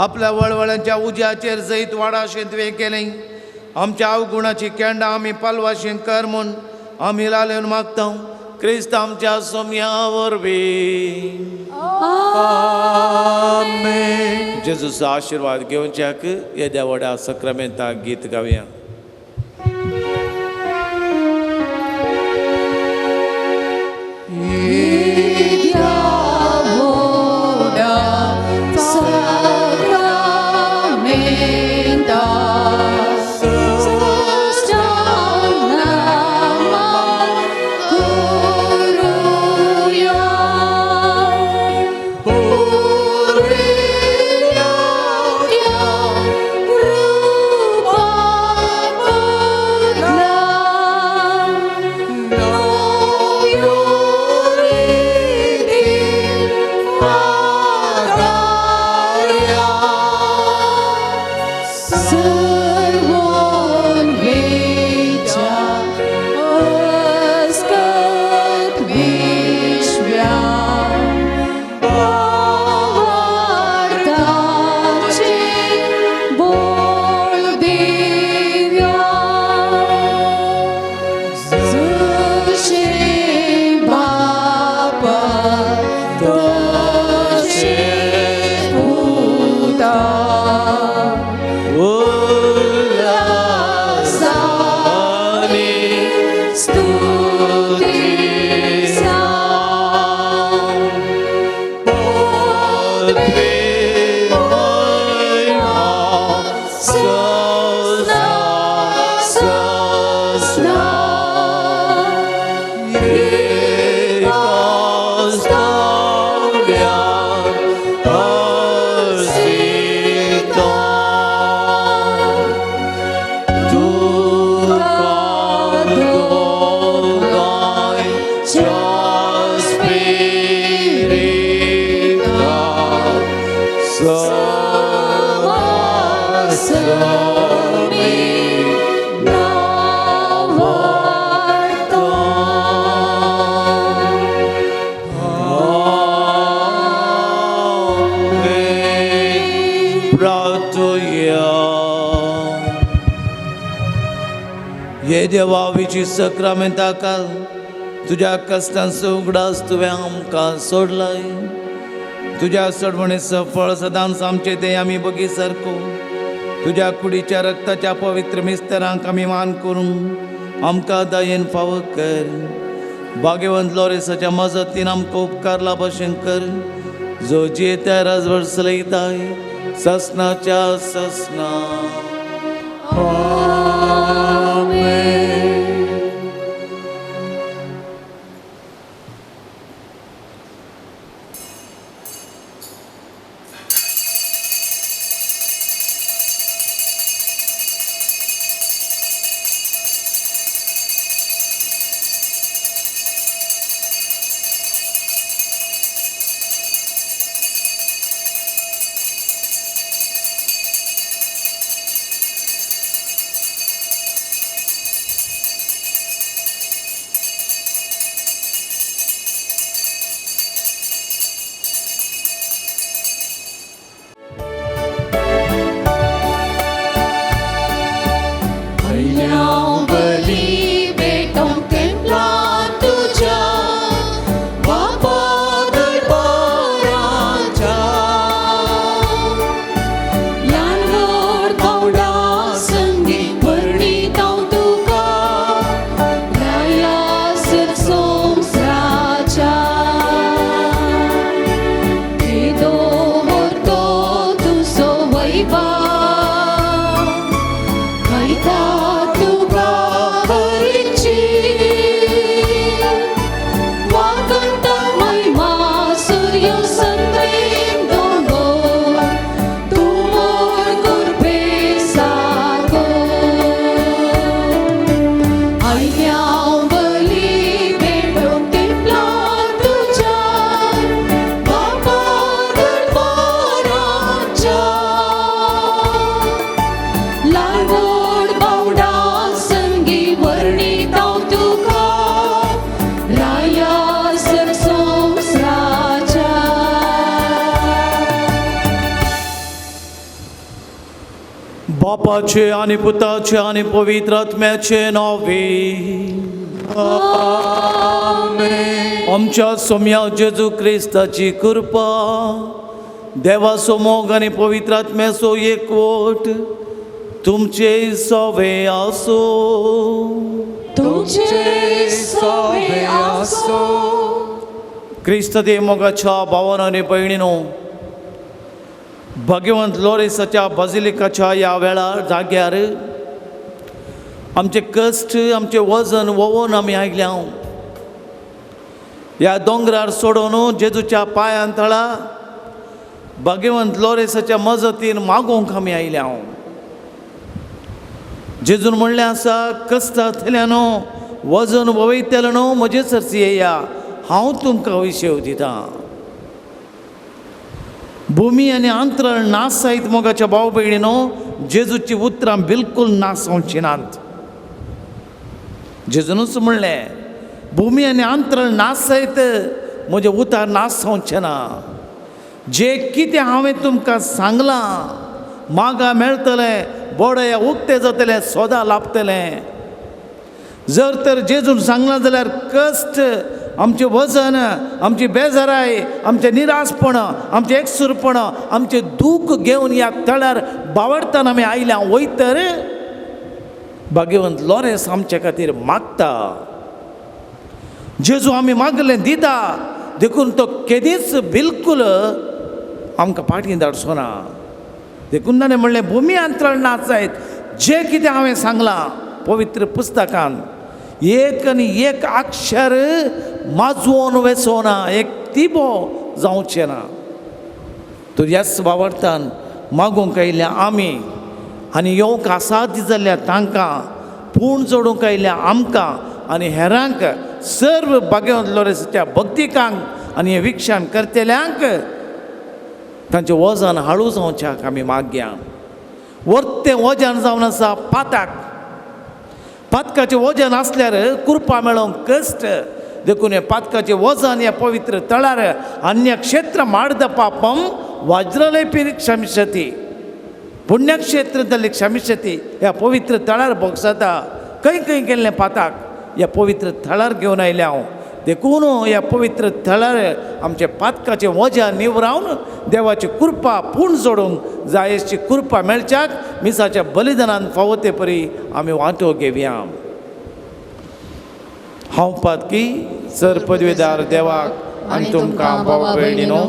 आपल्या वळवळांच्या उज्याचेर जैत वाडाशें तुवें केलें आमच्या अवगुणाची केंडां आमी पालवाशें कर म्हूण आमी लालेवन मागता क्रिस्त आमच्या सोम्या वरवीं. जेजूचो आशिर्वाद घेवच्याक येद्या व्हडा सक्रामेंताक गीत गावया. हे देवा विची सक्रामेंताकाल तुज्या कश्टांचो उगडास तुवें आमकां सोडलाय तुज्या सोडवणेचो फळ सदांच आमचें तें आमी बगी सारको तुज्या कुडीच्या रक्ताच्या पवित्र मिस्तरांक आमी मान करूं आमकां दयेन फावो कर भाग्यवंत लोरेसाच्या मजतीन आमकां उपकारला भशेन कर जो जियेता राजवट चलयताय ससनाच्या ससना. लायता तुका हरिची वागंता महिमा सूर्य संद्रेम दोंगोर तुमोर कुरपे सागो आयल्या बली भेटोवंक तेंपला तुज्या बापा दरबाराच्या लालवड बावडा संगी वर्णिताव तुका राया सर संवसाराच्या. बापाचे आनी पुताचे आनी पवित्र आत्म्याचे नांवे. आमच्या सोम्या जेजू क्रिस्ताची कृपा, देवाचो मोग आनी पवित्र आत्म्याचो एकवट तुमचे सवे आसूं. तुझे सवे आसो. क्रिस्त देव मोगाच्या भावान आनी भयणीनो, भगवंत लोरेसाच्या बाजिलिकाच्या ह्या वेळार जाग्यार आमचे कश्ट, आमचें वजन वोवन आमी आयल्या. ह्या दोंगरार सोडून जेजूच्या पांयां तळा भगवंत लोरेसाच्या मजतीन मागोवंक आमी आयल्या. जेजून म्हणलें आसा, कश्टांतल्यान न्हू, वजन वयतलें न्हू, म्हजे सरशी येया, हांव तुमकां विशेव दितां. भुमी आनी अंतराळ नास जायत मोगाच्या भाव भयणीनो, जेजूची उतरां बिलकूल नास जावची नात. जेजूनच म्हणलें, भुमी आनी अंतराळ नास जायत, म्हजें उतार नास जावचें ना. जे कितें हांवें तुमकां सांगलां, मागा मेळटलें, बोडया उक्तें जातलें, सोदा लाभतलें. जर तर जेजून सांगलां जाल्यार कश्ट, आमचें वजन, आमची बेजाराय, आमचें निराशपण, आमचें एकसूरपण, आमचें दूख घेवन ह्या तळार बावडताना आमी आयल्या वयत तर भाग्यवंत लॉरेन्स आमचे खातीर मागता. जेजू आमी मागलें दिता, देखून तो केदीच बिलकूल आमकां फाटीं धाडचो ना. देखून ताणें म्हणलें, भुमी अंतराळ नाच जायत, जें कितें हांवें सांगलां पवित्र पुस्तकान, एक आनी एक अक्षर माजवोन वेचो ना, एक तिबो जावचें ना. तर ह्याच बावडतान मागूंक आयल्या आमी आनी येवंक आसात जाल्यार तांकां, पूण जोडूंक आयल्या आमकां आनी हेरांक, सर्व भाग्यवंत लोरेसाच्या भक्तिकांक आनी हें विक्षण करतल्यांक तांचें वजन हाळू जावच्याक आमी मागया. वर्तें वजन जावन आसा पाताक, पातकाचें वजन आसल्यार कृपा मेळोवंक कश्ट. देखून हें पातकाचें वजन ह्या पवित्र तळार अन्य क्षेत्र मार्द पापम वज्रलेपी क्षमिशती, पुण्यक्षेत्र जाल्ली क्षमिशती. ह्या पवित्र तळार भोगसता खंय खंय गेल्लें पाताक ह्या पवित्र थळार घेवन आयल्या हांव. देखून ह्या पवित्र थळार आमचें पातकाचें वजन निवरावन देवाची कृपा पूण जोडूंक जायची कृपा मेळच्याक मिसाच्या बलिदानान फावो ते परी आमी वांटो घेवया. हांव पातकी सर पदवेदार देवाक आनी तुमकां भाव भयणीनो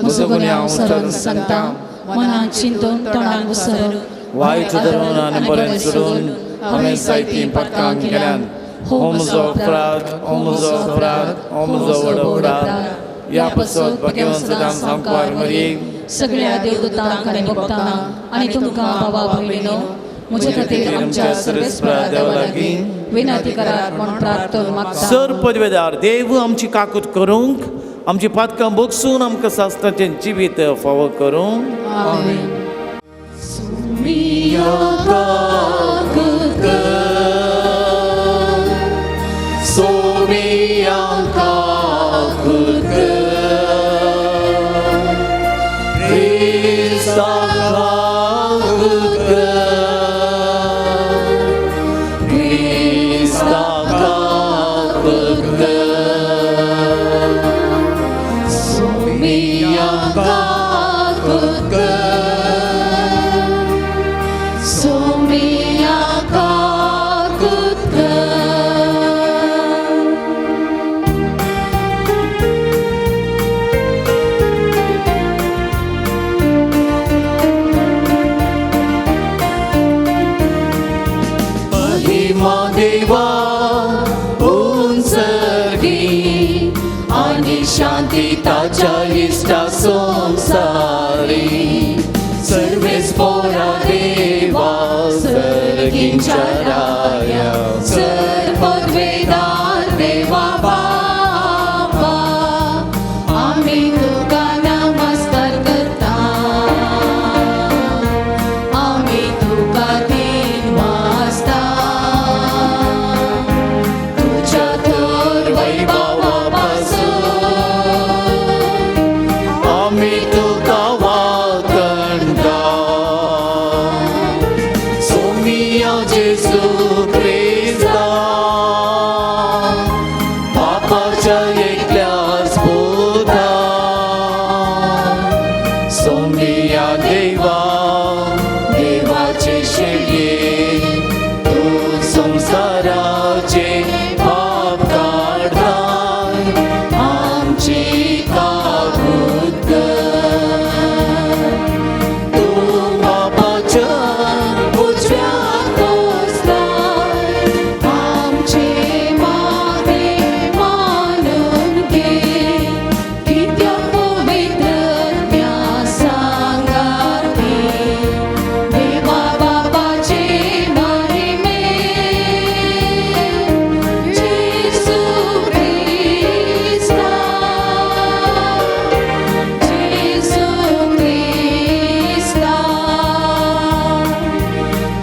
म्हजो गुन्यांव सरून सांगता, मनान चिंतून तोंडान उसरून वायट धरून आनी बरें सोडून हांवें जायतीं पातकां केल्यान. हो म्हजो अपराध, हो म्हजो अपराध, हो म्हजो व्हड अपराध. ह्या पासत भगवंत सदां सामकार मरयेक सगळ्या देवदूतांक आनी भक्तांक आनी तुमकां भावा भयणीनो म्हजे खातीर आमच्या सर्वेस्परा देवा लागीं विनंती करात म्हूण प्रार्थना मागता. सर पदवेदार देव आमची काकूत करूंक, आमची पातकां बगसून आमकां सास्त्राचें जिवीत फावो करूंक. आमेन. Somiya. महिमा देवा उंचगी आनी शांती ताच्या इश्टा संवसारी सर्वेस पोरा देवा सर्गींच्या राया सर पदवेदार देवा बापा आमी तुका नमस्कार करता आमी तुका तीन वाजता तुज्या थर वैभवा पासून आमी तुका वाकणता सोमिया जेजू क्रिस्ता पापाच्या एकल्याच पुता सोमिया देवा देवाचे शेळये तू संसाराचे पाप काढताय आमची काकूत कर. तू पापाच्या उजव्या पोसलाय आमचे मागे मानून घे कित्याक पवित्र त्या सांगाती देवा बाबाचे महिमे जेजू क्रिस्ता जेजू क्रिस्ता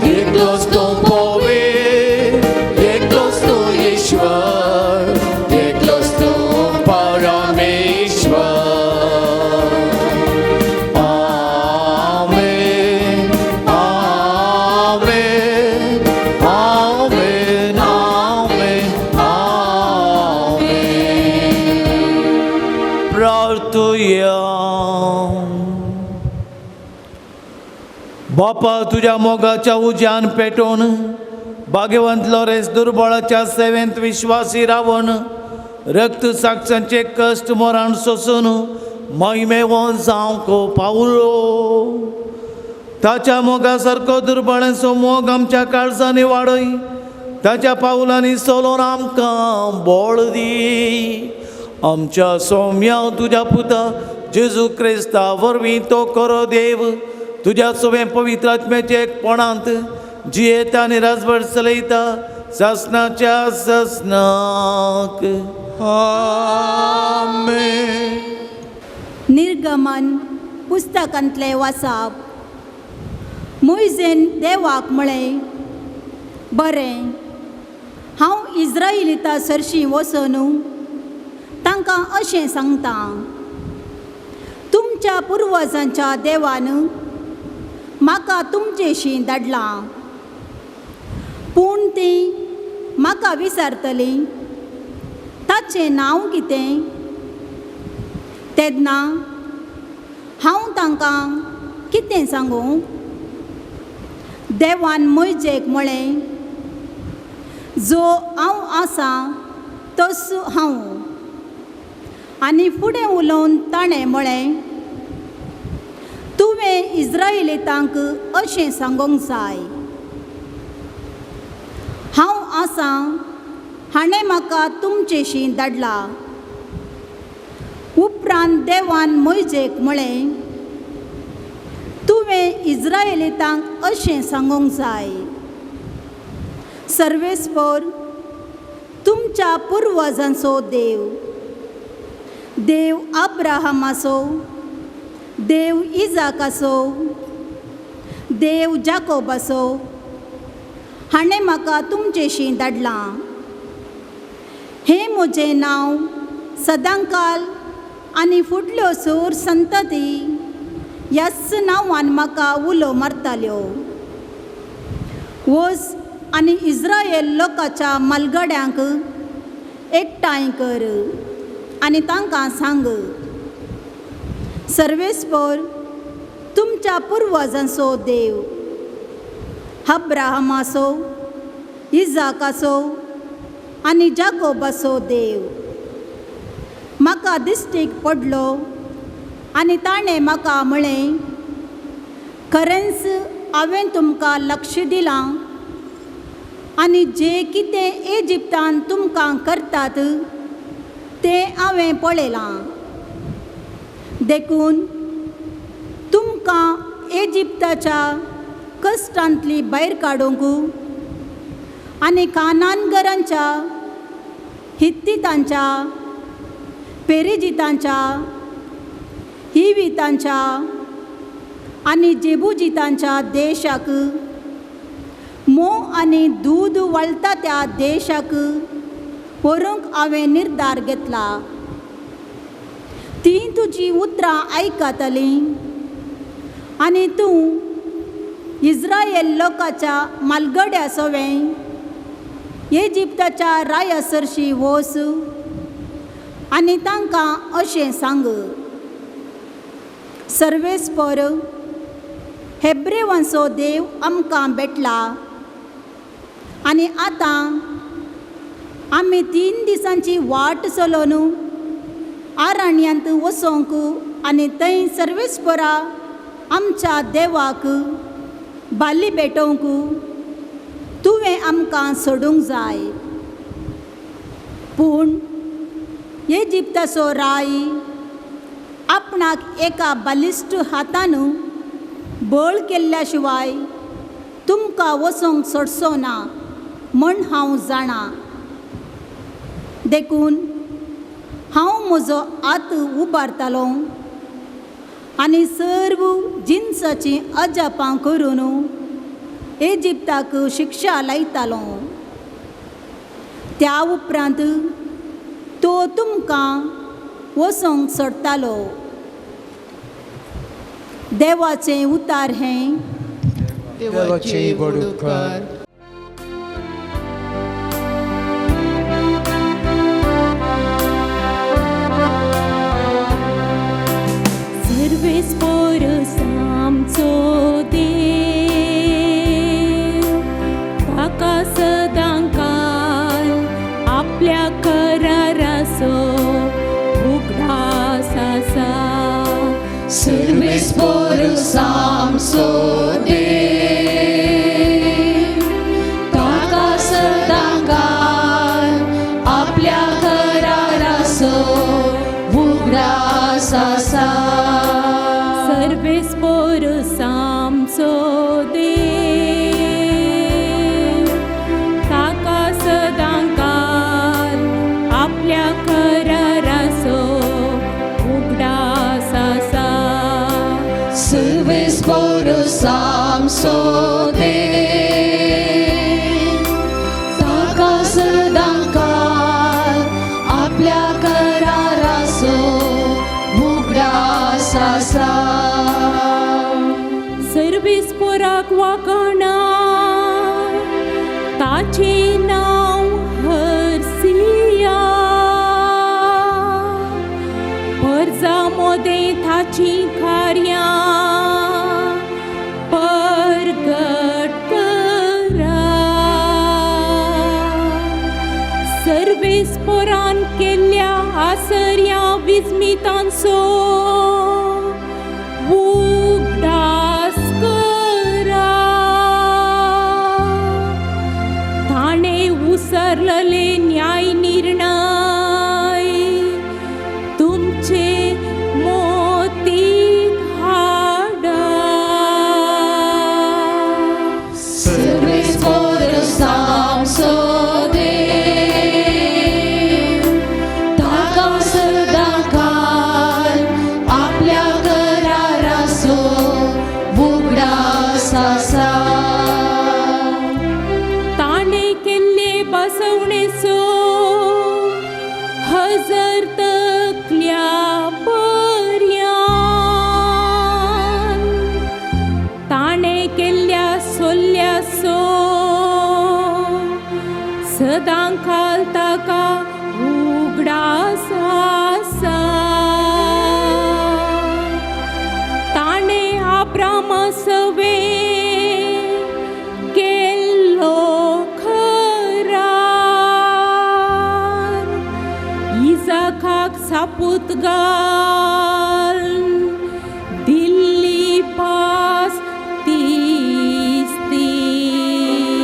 एकलोच तूं पवित्र, एकलोच तूं ईश्वर, एकलोच तूं परमेश्वर. आमेन, आमेन, आमेन, आमेन, आमेन. प्रार्थुया. बापा तुज्या मोगाच्या उज्यान पेटोवन भाग्यवंत लॉरेन्स दुर्बळाच्या सेवेंत विश्वासी रावन रक्त साक्षांचे कश्ट मोरान सोसून महिमेवन जावंक पावलो. ताच्या मोगा सारको दुर्बळांचो मोग आमच्या काळजांनी वाडय, ताच्या पावलांनी चलोवन आमकां बळ दी. आमच्या सौम्या तुज्या पुता जेजू क्रिस्ता वरवीं तो करो देव तुज्या सवें पवित्र आत्म्याचे एकपणांत जियेता आनी राजवट चलयता सासनाच्या सासनाक. आमेन. निर्गमन पुस्तकांतलें वाचप. मोयजेन देवाक म्हळें, बरें, हांव इज्रायलिता सरशीं वचून तांकां अशें सांगता, तुमच्या पुर्वजांच्या देवान म्हाका तुमचेशी धाडलां, पूण तीं म्हाका विचारतलीं ताचें नांव कितें? तेन्ना हांव तांकां कितें सांगूं? देवान मोयजेक म्हळें, जो हांव आसा तस हांव. आनी फुडें उलोवन ताणें म्हळें, तुवें इज्रायलितांक अशें सांगूंक जाय, हांव आसा हाणें म्हाका तुमचेशी धाडला. उपरांत देवान मोयजेक म्हळें, तुवें इज्रायलितांक अशें सांगूंक जाय, सर्वेस्पर तुमच्या पुर्वजांचो देव, देव अब्राहमाचो, देव इजाकाचो, देव जाकोबाचो, हाणें म्हाका तुमचेशी धाडलां. हें म्हजें नांव सदांकाल आनी फुडल्यो सोर संतती ह्याच नांवान म्हाका उलो मारताल्यो. वच आनी इज्रायल लोकाच्या मालगड्यांक एकठांय कर आनी तांकां सांग, सर्वेस्पर तुमच्या पुर्वजांचो देव, अब्राहमाचो, इजाकाचो आनी जाकोबाचो देव म्हाका दिश्टीक पडलो आनी ताणें म्हाका म्हळें, खरेंच हांवें तुमकां लक्ष दिलां आनी जे कितें इजिप्तान तुमकां करतात तें हांवें पळयलां. देखून तुमकां इजिप्ताच्या कश्टांतली भायर काडूंक आनी कानानगरांच्या, हित्तितांच्या, पेरिजितांच्या, हिवितांच्या आनी जेबुजितांच्या देशाक, मोव आनी दूद वळटा त्या देशाक व्हरूंक हांवें निर्धार घेतला. तीं तुजीं उतरां आयकतलीं आनी तूं इस्रायल लोकाच्या मालगड्या सवें इजिप्ताच्या राया सरशी वच आनी तांकां अशें सांग, सर्वेस्पर हेब्रेवांचो देव आमकां भेटला आनी आतां आमी 3 दिसांची वाट चलोवन आरण्यांत वचोंक आनी थंय सर्वेस्परा आमच्या देवाक बाली भेटोवंक तुवें आमकां सोडूंक जाय. पूण इजिप्ताचो राय आपणाक एका बालिश्ट हातान बळ केल्ल्या शिवाय तुमकां वचोंक सोडचो ना म्हण हांव जाणा. देखून हांव म्हजो हात उबारतालो आनी सर्व जिनसाचीं अजापां करून इजिप्ताक शिक्षा लायतालो. त्या उपरांत तो तुमकां वचोंक सोडटालो. देवाचें उतार हें. देवाचे व्हड उपकार. सर्वेस्पर आमचो देव ताका सदांकाल आपल्या कराराचो उगडास आसा. सर्वेस्पर आमचो देव ताका सदांकाल आपल्या कराराचो उगडास आसा. सर्वेस्पर आमचो देव ताका सदांकाल आपल्या कराराचो उगडास आसा. सर्वेस्पर आमचो देव ताका सदांकाल आपल्या कराराचो उगडास आसा. सर्वेस्पराक वाकणा ताचें नांव हरसिया, परजा मोदें ताचीं कार्यां परगट करा. सर्वेस्परान केल्ल्या आसर्या विस्मितांचो उगडास करा. ताणें उसरलेले न्याय निर्णय तुमचे मोतीक हाडा. सर्वेस्पर आमचो देव ताका सदांकाल आपल्या कराराचो उगडास आसा. ताणें केल्ले बसवणेचो हजर तकल्या पर्यान, ताणें केल्ल्या सोल्ल्याचो सदांकाल ताका उगडास आसा. ताणें आब्रामा सवें केल्लो खरार, इजाकाक सापूत घाल दिल्ली पास 30 30.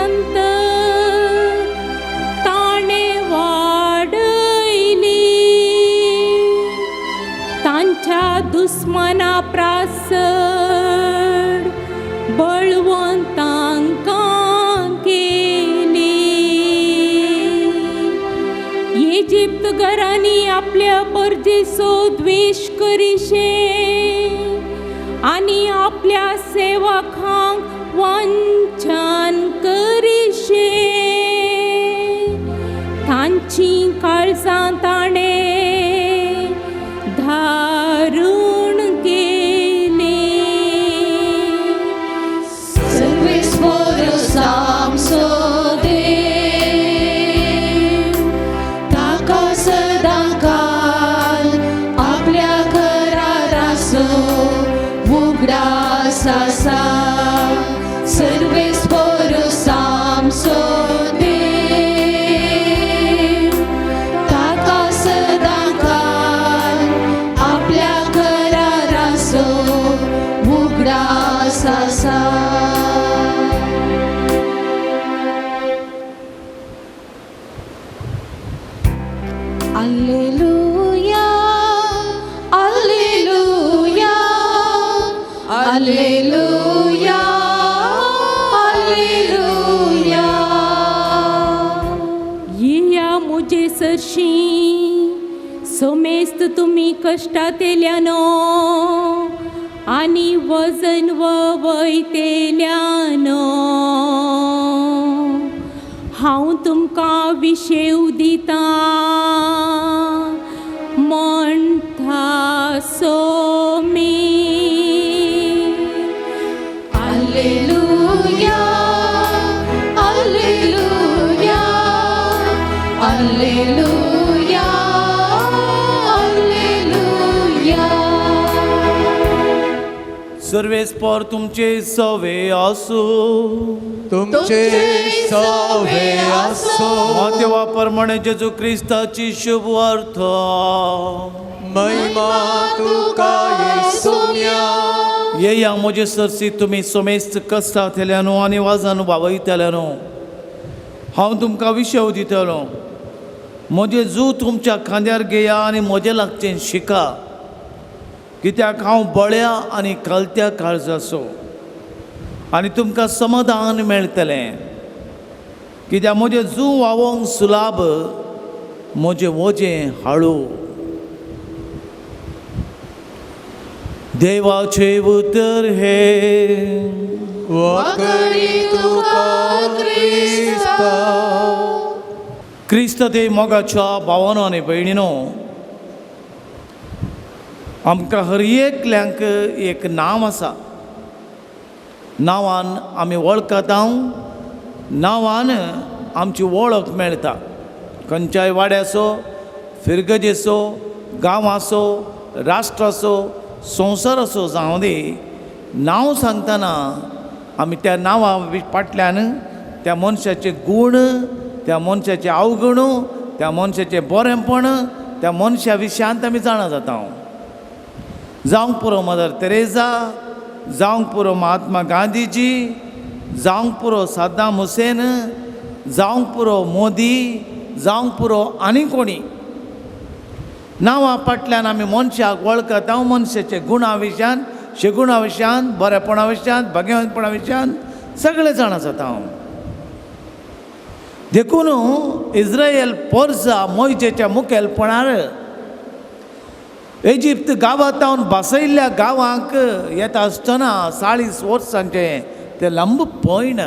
संत ताणें वाडयली तांच्या दुस्मना प्रासड बळवंतांकां केली इजिप्त घरांनी आपल्या परजेचो द्वेश करिशे आनी आपल्या सेवकांक वंचन करिशे तांची काळजां ताणें धारून केली सर्वेस्पोर आमचो देव ताका सदांकाल आपल्या कराराचो उगडास आसा सर्वेस्पोर आमचो देव ताका सदांकाल आपल्या कराराचो उगडास आसा. Alleluia, Alleluia, Alleluia, Alleluia. येया म्हजे सरशीं सोमेस्त तुमी कश्टांतल्यानो आनी वजन वयतेल्यानो हांव तुमकां विशेव दितां म्हणटा Somi. Alleluia, Alleluia, Alleluia, Alleluia. सर्वेस्पर तुमचे सवे आसूं. तुमचे सवे आसो. देवा प्रमाणे जेजू क्रिस्ताची शुभ अर्थ. महिमा तुका येसुम्या. येया म्हजे सरसी तुमी सोमेस्त कश्टांतल्यानो आनी वाजान वावयतल्यानो, हांव तुमकां विशव दितलो. म्हजें जू तुमच्या खांद्यार घेया आनी म्हजें लागचें शिका, कित्याक हांव बळ्या आनी खालत्या काळजाचो, आनी तुमकां समाधान मेळटलें. कित्याक म्हजें जू वावोंक सुलाभ, म्हजें वजें हाळू. देवाचे उतर हे. वाकडी तुका क्रिस्ता. क्रिस्त ते मोगाच्या भावानो आनी भयणीनो, आमकां हर एकल्यांक एक नांव आसा. नांवान आमी वळखता, नांवान आमची वळख मेळटा. खंयच्याय वाड्याचो, फिरगजेचो, गांवाचो, राष्ट्राचो, संवसाराचो जावं दी, नांव सांगतना आमी त्या नांवा फाटल्यान त्या मनशाचे गूण, त्या मनशाचे अवगुण, त्या मनशाचें बरेंपण, त्या मनशा विशयांत आमी जाणा जाता. जावंक पुरो मदर तेरेजा, जावंक पुरो महात्मा गांधीजी, जावंक पुरो सद्दाम हुसेन, जावंक पुरो मोदी, जावंक पुरो आनी कोणी. नांवा फाटल्यान आमी मनशाक वळखता, मनशाचे गुणा विशयान, शेगुणा विशयान, बरेपणा विशयान, भाग्यवंतपणा विशयान सगळे जाणा जाता. देखून इस्रायल पोरसा मोयजेच्या मुखेलपणार इजिप्त गांवांत बसयल्ल्या गांवांक येता आसतना 40 वर्सांचें तें लांब पयण.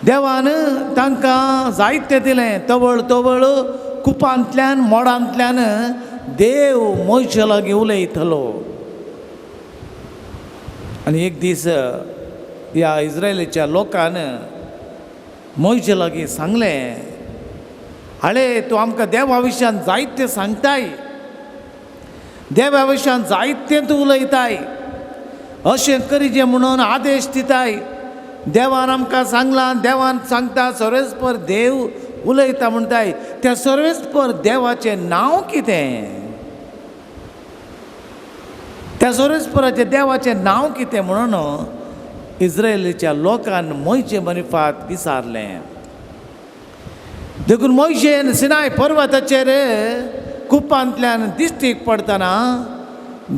देवान तांकां जायतें दिलें. तवळ तवळ कुपांतल्यान मोडांतल्यान देव मोयशा लागीं उलयतलो. आनी एक दीस ह्या इस्रायलीच्या लोकान मोयशा लागीं सांगलें, हाळे तूं आमकां देवा विशयान जायतें सांगताय, देवा विशयान जायतें तूं उलयताय, अशें करिजें म्हणून आदेश दिताय. देवान आमकां सांगलां, देवान सांगता सर्वेस्पर देव उलयता म्हणटाय, त्या सर्वेस्पर देवाचें नांव कितें, त्या सर्वेस्पराचें देवाचें नांव कितें म्हणून इस्रायलीच्या लोकान मोयचे मनिफात विसारलें. देखून मोयशेन सिनाय पर्वताचेर कुपांतल्यान दिश्टीक पडटना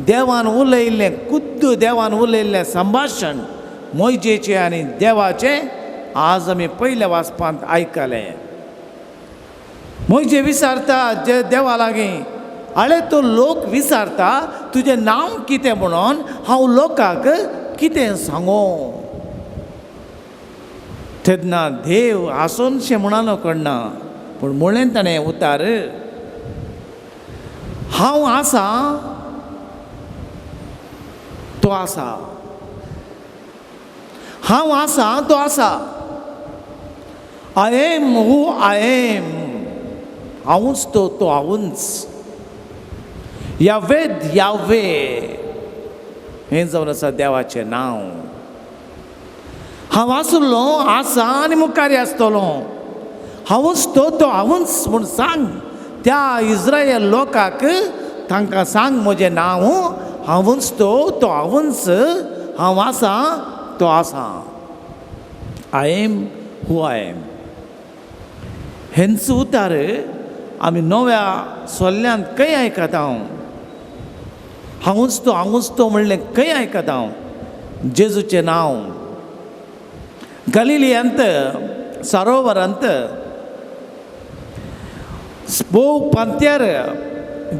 देवान उलयल्लें, खुद्द देवान उलयल्लें संभाशण मोयजेचें आनी देवाचें आज आमी पयल्या वाचपांत आयकलें. मोयजे विसारता जे देवा लागीं, आळे तो लोक विसारता तुजें नांव कितें म्हणून हांव लोकांक कितें सांगो. तेन्ना देव आसोनशें म्हणालो कडना, पूण म्हणलें ताणें उतार, हांव आसा तो आसा, हांव आसा तो आसा, I am who I am, हांवूच तो तो हांवूच, यावेद यावे हें जावन आसा देवाचें नांव. हांव आसलो आसा आनी मुखार आसतलो, हांवूच तो तो हांवूच म्हूण सांग त्या इस्रायल लोकांक, तांकां सांग म्हजें नांव, हांवूच तो तो हांवूच, हांव आसा तो आसा, I am who I am. हेंच उतार आमी नव्या सोल्ल्यांत खंय आयकता हांव, हांवूच तो हांवूच तो म्हणलें खंय आयकता हांव, जेजूचें नांव. गलिलियांत सरोवरांत भोव पांत्यार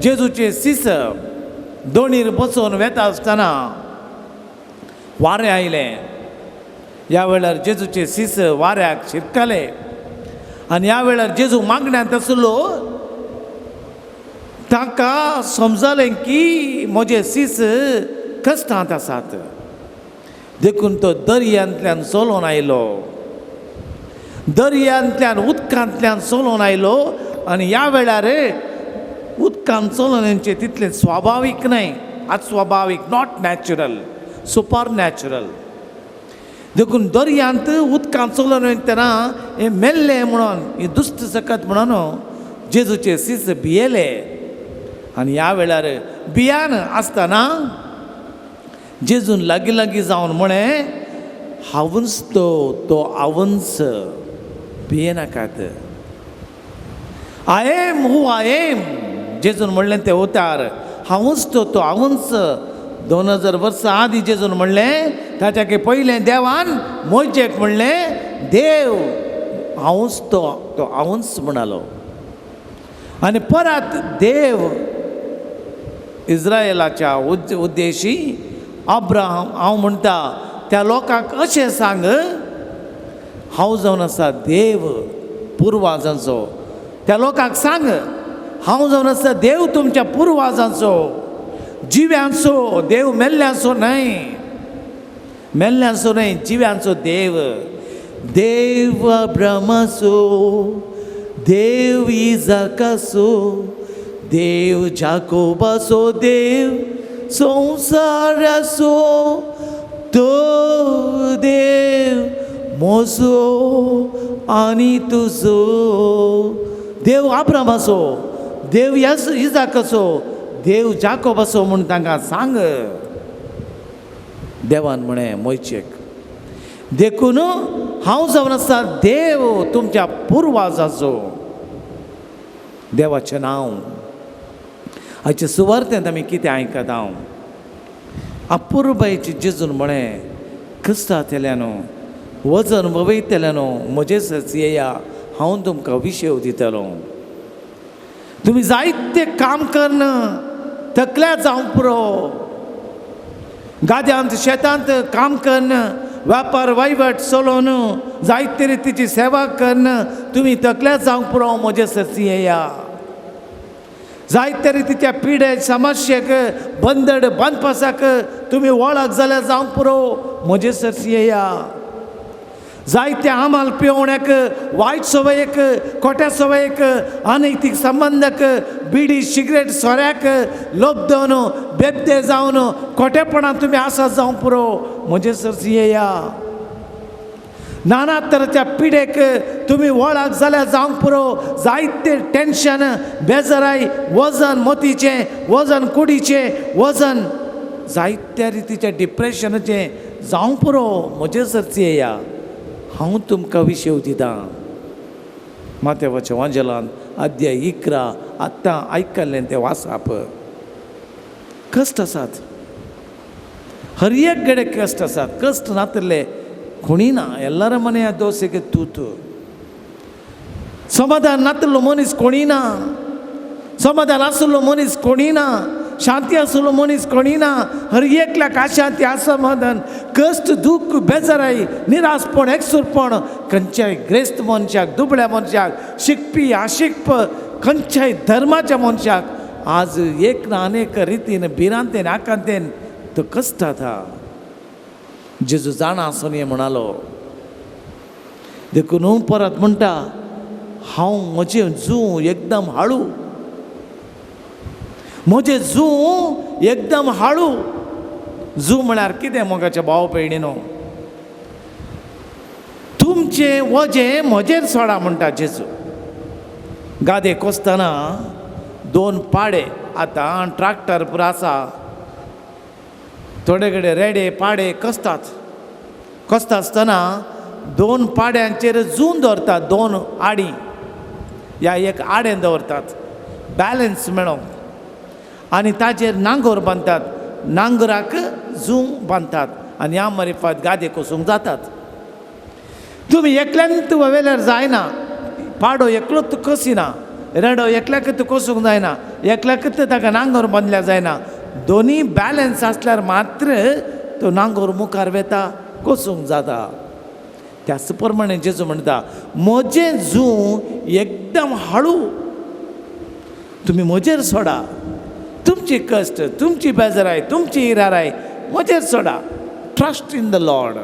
जेजूचे सीस दोणीर बसोवन वेता आसतना वारें आयलें. ह्या वेळार जेजूचे सीस वाऱ्याक शिरकले आनी ह्या वेळार जेजू मागण्यांत आसलो. तांकां समजलें की म्हजे सीस कश्टांत आसात, देखून तो दर्यांतल्यान चलोवन आयलो, दर्यांतल्यान उदकांतल्यान चलोवन आयलो. आनी ह्या वेळार उदकान चलोवन येवचें तितलें स्वाभावीक न्हय, अस्वाभावीक, not natural, super natural. देखून दर्यांत उदकान चलोवन वयतना हें मेल्लें म्हणून, हें दुश्ट सकत म्हणून जेजूचे सीस भियेले. आनी ह्या वेळार भियान आसतना जेजून लागीं लागीं जावन म्हळें, हांवूच तो तो हांवूच, भियेनाकात, I am who I am. जेजून म्हणलें तें उतार, हांवूच तो तो हांवूच. 2000 वर्सां आदीं जेजून म्हणलें, ताच्या पयलें देवान मोयजेक म्हणलें, देव हांवूच तो तो हांवूच म्हणालो. आनी परत देव इस्रायलाच्या उद्देशी अब्राहम हांव म्हणटा त्या लोकांक अशें सांग, हांव जावन आसा देव पुर्वाजांचो. त्या लोकांक सांग हांव जावन आसा देव तुमच्या पुर्वाजांचो, जिव्यांचो देव, मेल्ल्यांचो न्हय, मेल्ल्यांचो न्हय, जिव्यांचो देव. देव अब्रामाचो, देव इजाकाचो, देव जाकोबाचो, देव संवसाराचो, तो देव म्हजो आनी तुजो. देव अब्रामाचो, देव इजाकाचो, देव जाकोबाचो म्हूण तांकां सांग. देवान म्हळें मोयचेक, देखून हांव जावन आसा देव तुमच्या पुर्वाजाचो. देवाचें नांव हाचे सुवार्थेंत आमी कितें आयकता हांव, अपुरबायेचे जेजून म्हळें, क्रिस्तांतल्यान वजन वयतल्यान म्हजे सरशी येया, हांव तुमकां विशेव दितलो. तुमी जायते काम करन तकल्या जावंक पुरो, गाद्यांत शेतांत काम करन, व्यापार वयवट चलोवन जायते रितीची सेवा करन, तुमी तकल्या जावंक पुरो, म्हजे सरशी येया. जायते रितीच्या पिडे समस्येक बंदड बांदपासाक तुमी वळख जाल्यार जावंक पुरो, म्हजे सरशी येया. जायते आमाल पिवण्याक, वायट सवयेक, खोट्या सवयेक, अनैतीक संबंदाक, बिडी सिगरेट सोऱ्याक लोभ देवन बेबदे जावन खोटेपणान तुमी आसा जावंक पुरो, म्हजे सरशी येया. नाना तराच्या पिडेक तुमी वळख जाल्यार जावंक पुरो, जायते टेंशन, बेजाराय, वजन मोतीचें, वजन कुडीचें, वजन जायत्या रितीच्या डिप्रेशनाचें जावं पुरो, म्हजे सरची येया, हांव तुमकां विशेव दितां. मातेवाच्या वांजेलान अध्याय 11 आत्तां आयकल्लें तें वाचप. कश्ट आसात, हर एक गडे कश्ट आसात. कश्ट नातले कोणी ना. ಎಲ್ಲರ ಮನೆಯ ದೋಸೆಗೆ ತೂತು. समाधान नातलो मनीस कोणी ना. समाधान आसलो मनीस कोणी ना. शांती आसलो मनीस कोणी ना. हर एकल्याक अशांती असमाधान, कश्ट, दुख्ख, बेजाराय, निराशपण, एकसुरपण खंयच्याय ग्रेस्त मनशाक, दुबळ्या मनशाक, शिकपी आशिकप, खंयच्याय धर्माच्या मनशाक आज एक ना अनेक रितीन भिरांतेन आकांतेन तो कश्ट जाता. जेजू जाणा आसून हें म्हणालो. देखून परत म्हणटा, हांव म्हजें जूं एकदम हाळू, म्हजें जूं एकदम हाळू. जूं म्हळ्यार कितें मोगाच्या भाव भयणीनो? तुमचें वजें म्हजेर सोडा म्हणटा जेजू. गादे कोसतना 2 पाडे, आतां ट्रॅक्टर पुरो आसा, थोडे कडेन रेडे पाडे कसतात. कसता आसतना 2 पाड्यांचेर जून दवरतात, 2 आडी या एक आडेन दवरतात, बॅलन्स मेळोंक, आनी ताजेर नांगोर बांदतात, नांगराक जूं बांदतात आनी ह्या मरिफात गादे कोसूंक जातात. तुमी एकल्यान तूं वेल्यार जायना, पाडो एकलोच तूं कसिना, रेडो एकल्याकच तूं कोसूंक जायना, एकल्याकच ताका नांगोर बांदल्यार जायना. दोनी बॅलन्स आसल्यार मात्र तो नांगोर मुखार वेता, कोसूंक जाता. त्याच प्रमाणे जेजू म्हणटा, म्हजें जूं एकदम हाळू, तुमी म्हजेर सोडा. तुमची कश्ट, तुमची बेजाराय, तुमची इराराय म्हजेर सोडा. Trust in the Lord.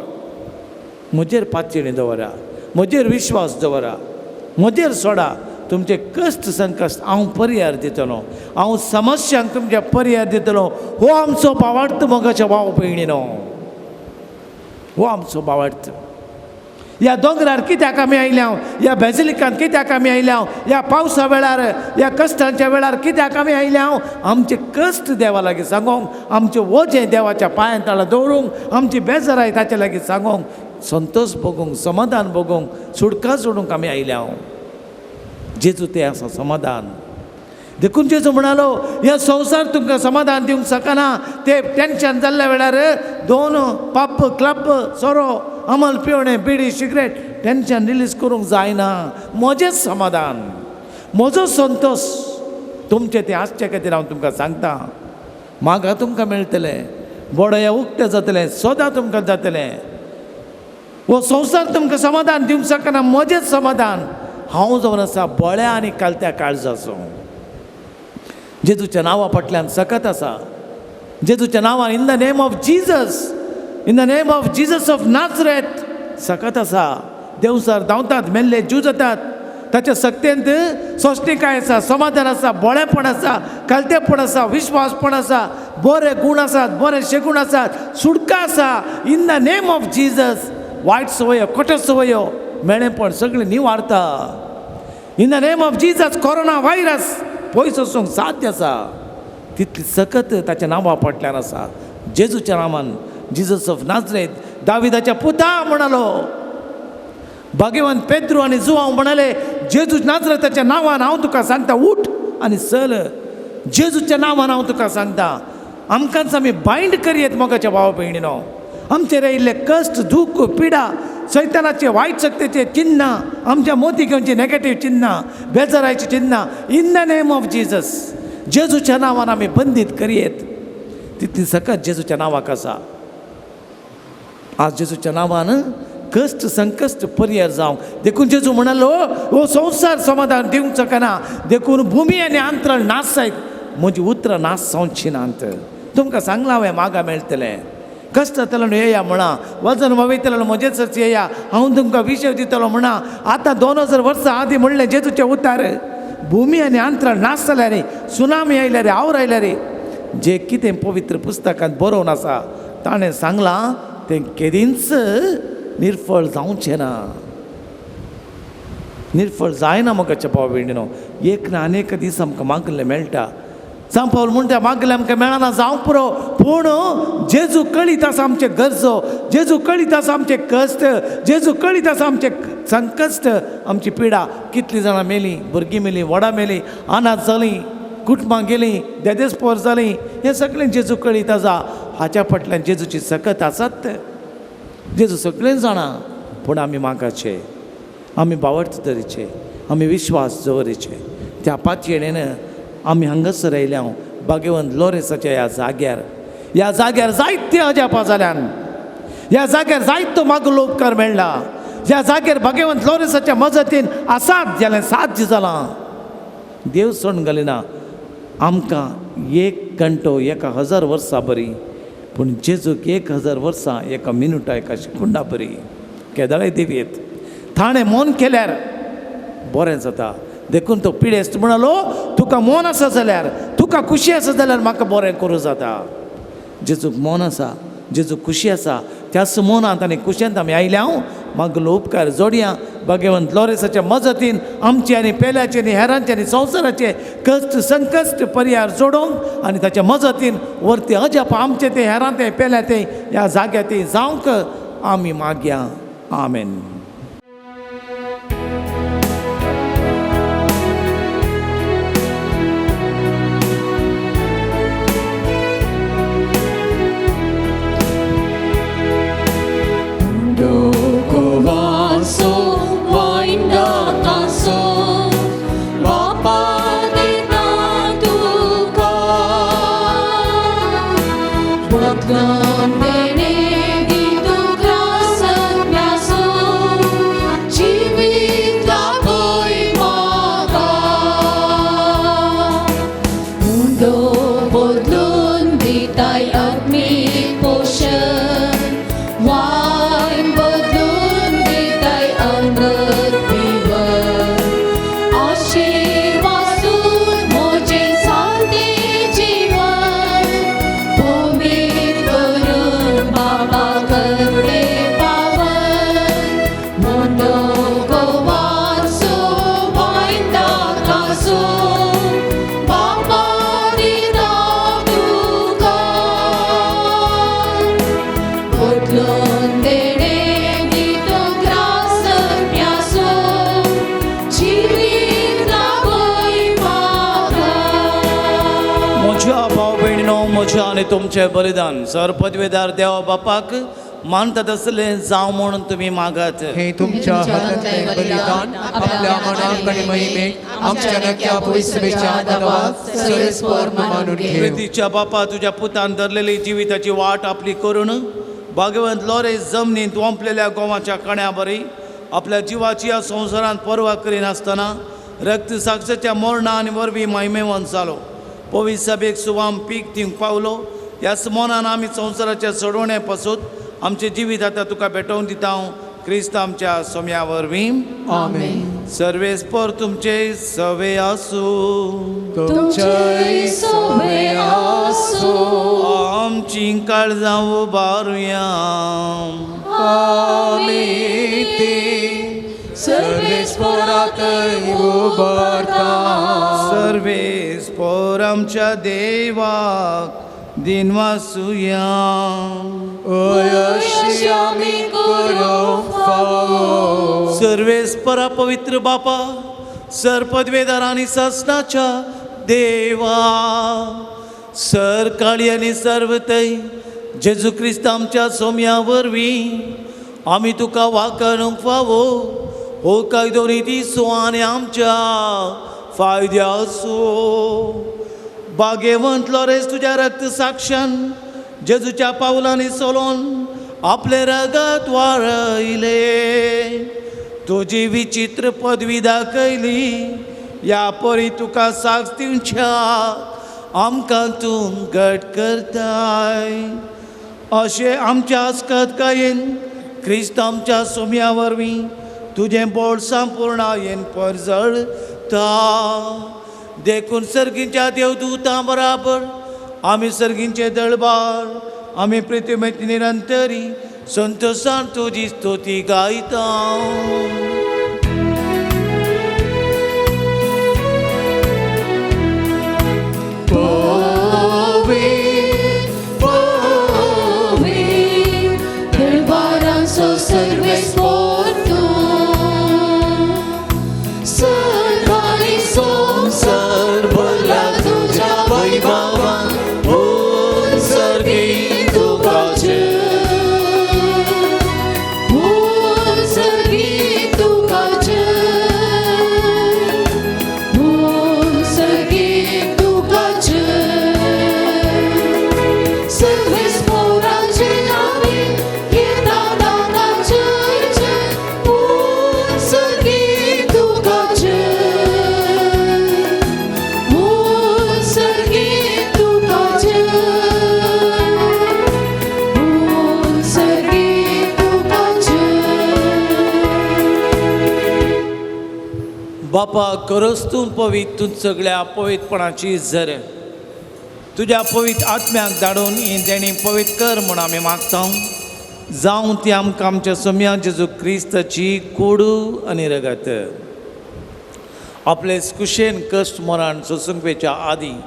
म्हजेर पातयेणी दवरा, म्हजेर विश्वास दवरा, म्हजेर सोडा. तुमचे कश्ट संकश्ट हांव पर्याय दितलो, हांव समस्यांक तुमच्या पर्याय दितलो. हो आमचो भावार्थ मोगाच्या भाव भयणीनो, हो आमचो भावार्थ. ह्या दोंगरार कित्याक आमी आयल्या, ह्या बेजिलिकांत कित्याक आमी आयल्या, ह्या पावसा वेळार, ह्या कश्टांच्या वेळार कित्याक आमी आयल्या? आमचे कश्ट देवा लागीं सांगोंक, आमचें वजें देवाच्या पांयां तळा दवरूंक, आमची बेजाराय ताचे लागीं सांगोंक, संतोश भोगूंक, समाधान भोगूंक, सुटका सोडूंक आमी आयल्या. जेजू तें आसा समाधान. देखून जेजू म्हणालो, ह्या संवसार तुमकां समाधान दिवंक शकना. ते टेंशन जाल्ल्या वेळार 2 पब, क्लब, सोरो, अमल पिवणें, बिडी, सिगरेट, टेंशन रिलीज करूंक जायना. म्हजेंच समाधान, म्हजो संतोश तुमचें तें आसचे खातीर हांव तुमकां सांगता. मागा तुमकां मेळटलें, बोडया उक्तें जातलें, सदां तुमकां जातलें. हो संवसार तुमकां समाधान दिवंक शकना. म्हजेंच समाधान हांव जावन आसा बळ्या आनी कालत्या काळजाचो. जेजूच्या नांवा फाटल्यान सकत आसा. जेजूच्या नांवान, in the name of Jesus, in the name of Jesus of Nazareth, सकत आसा. देवसार धांवतात, मेल्ले जीव जातात. ताच्या सक्तेंत सोंसणीकाय आसा, समाधान आसा, बळेपण आसा, कालतेपण आसा, विश्वासपण आसा, बरे गूण आसात, बरे शेगूण आसात, सुटका आसा. In the name of Jesus वायट संवयो, खोट्यो संवयो, मेळेपण सगळें निवारता. In the name of Jesus corona virus पयस वचूंक साध्य आसा. तितली सकत ताच्या नांवा फाटल्यान आसा. जेजूच्या नांवान, जिजस ऑफ नाजरेत, दाविदाच्या पुता म्हणालो. भाग्यवान पेद्रू आनी जुवांव म्हणाले, जेजू नाजरेताच्या नांवान हांव तुका सांगता, उठ आनी चल. जेजूच्या नांवान हांव तुका सांगता. आमकांच आमी बायंड करयेत मोगाच्या भावा भयणीनो. आमचेर आयिल्ले कश्ट, दूख, पिडा, सैतानाचे वायट शक्तीचे चिन्नां, आमच्या मोती घेवचे नेगेटीव चिन्नां, बेजारायची चिन्नां, in the name of Jesus, जेजूच्या नांवान आमी बंदीत करयेत. तितली सकत जेजूच्या नांवाक आसा. आज जेजूच्या नांवान कश्ट संकश्ट पर्याय जावंक. देखून जेजू म्हणालो, हो संवसार समाधान दिवंक शकना, देखून भुमी आनी अंतराळ नाश जायत, म्हजी उतरां नाश जावची नात. तुमकां सांगलां हांवें, मागा मेळटलें. कश्ट जातलो येया म्हणा, वजन वयतलो म्हजेच येया, हांव तुमकां विशय दितलो म्हणा. आतां 2000 वर्सां आदीं म्हणलें जेजूचें उतार, भुमी आनी अंतराळ नाश जाल्यार रे, सुनामी आयल्यार रे, आवर आयल्यार रे, जे कितें पवित्र पुस्तकांत बरोवन आसा ताणें सांगलां तें केदींच निर्फळ जावचें ना, निर्फळ जायना. मोगाच्या भाव भयणीनो, एक ना अनेक दीस आमकां मागलें मेळटा. सांपावल म्हणटा मागलें आमकां मेळना जावंक पुरो, पूण जेजू कळीत आसा आमचे गरजो, जेजू कळीत आसा आमचे कश्ट, जेजू कळीत आसा आमचे संकश्ट, आमची पिडा. कितलीं जाणां मेलीं, भुरगीं मेलीं, व्हडां मेलीं, अनाथ जालीं, कुटुंबां गेलीं, देदेस्पोर जालीं, हें सगळें जेजू कळीत आसा. हाच्या फाटल्यान जेजूची सकत आसात. जेजू सगळें जाणां, पूण आमी मागाचे, आमी बावडत तरेचे, आमी विश्वास दवरिचे. त्या पातयेणेन आमी हांगासर आयल्या भाग्यवंत लोरेसाच्या ह्या जाग्यार. ह्या जाग्यार जायते अजापां जाल्यान, ह्या जाग्यार जायतो मागलो उपकार मेळ्ळा. ह्या जाग्यार भाग्यवंत लोरेसाच्या मजतीन असाध्य जालें साध्य जालां. देव सोडून घालिना आमकां. एक घंटो 1000 वर्सां बरी, पूण जेजूक 1000 वर्सां एका मिनुटा एका शेकुंडा बरी. केदळाय देव येत थाणें मोन केल्यार बरें जाता. देखून तो पिडेस्त म्हणालो, तुका मोन आसा जाल्यार, तुका खुशी आसा जाल्यार म्हाका बरें करूं जाता. जेजूक मोन आसा, जेजूक खुशी आसा, त्याच मोनांत आनी खुशयेंत आमी आयल्या. हांव मागलो उपकार जोडया भाग्यवंत लोरेसाच्या मजतीन आमचे आनी पेल्याचे आनी हेरांचे आनी संवसाराचे कश्ट संकश्ट पर्यार जोडोवंक आनी ताच्या मजतीन वरती अजाप आमचे ते हेरां ते पेल्या ते ह्या जाग्या ते जावंक आमी मागया. आमेन. म्हज्या आनी तुमचें बलिदान सर पदवेदार देवा बापाक मानता तसलें जावं म्हणून तुमी मागात. हे तुमच्या हातांतलें बलिदान आपल्या मनाक आनी महिमेक आमच्या नक्या पवित्रतेच्या दवाक सरेस्पर मानून घेवं. प्रितीच्या बापा, तुज्या पुतान धरलेली जिविताची वाट आपली करून भाग्यवंत लोरेस जमनींत वोंपलेल्या गोवाच्या कण्या बरी आपल्या जिवाची ह्या संवसारांत पर्वा करिनासतना रक्त साक्षाच्या मरणा आनी वरवीं महिमेवंत जालो. पवित्र सभेक सुवाम पीक दिवंक पावलो. ह्याच मनान आमी संवसाराच्या सोडवणे पासून आमचें जिवीत आतां तुका भेटोवन दिता हांव क्रिस्त आमच्या सोम्या वरवीं. आमेन. सर्वेस्पर तुमचे सवे आसूं. तुमचेय सवे आसूं. आमची काळजां उबारुया. आमी ती सर्वेस्परातय उबारता. सर्वेस्पर आमच्या देवाक दिनवासुया. अशी आमी करूंक फावो. सर्वेस्परा पवित्र बापा, सर पदवेदार आनी सासणाच्या देवा, सर काळी आनी सर्वतय जेजू क्रिस्त आमच्या सोम्या वरवीं आमी तुका वाकारूंक फावो हो कायदो नितीचो आनी आमच्या फायद्याचो. बागेवंत लोरेस तुज्या रक्त साक्षान जेजूच्या पावलांनी सोलोन आपले रगत वाळयले. तुजी विचित्र पदवी दाखयली ह्या परी तुका साक्ष दिवच्या आमकां तूं घट करताय. अशें आमच्या आस्कतकायेन क्रिस्त आमच्या सोम्या वरवीं तुजें बोड संपूर्णायेन परजळता. देखून सर्गींच्या देवदूतां बराबर आमी सर्गींचे दळबार आमी पृथ्वीत निरंतरी संतोषान तुजी स्तुती गायता. बापा खरोच तूं पवित्र, तूं सगळ्या पवित्रपणाची झर। तुज्या पवित्र आत्म्याक धाडून ही देणी पवित्र कर म्हूण आमी मागता। जावं ती आमकां आमच्या सोम्या जेजू क्रिस्ताची कोडू आनी रगत। आपले कुशेन कश्ट मरण सोसूंकपेच्या आदीं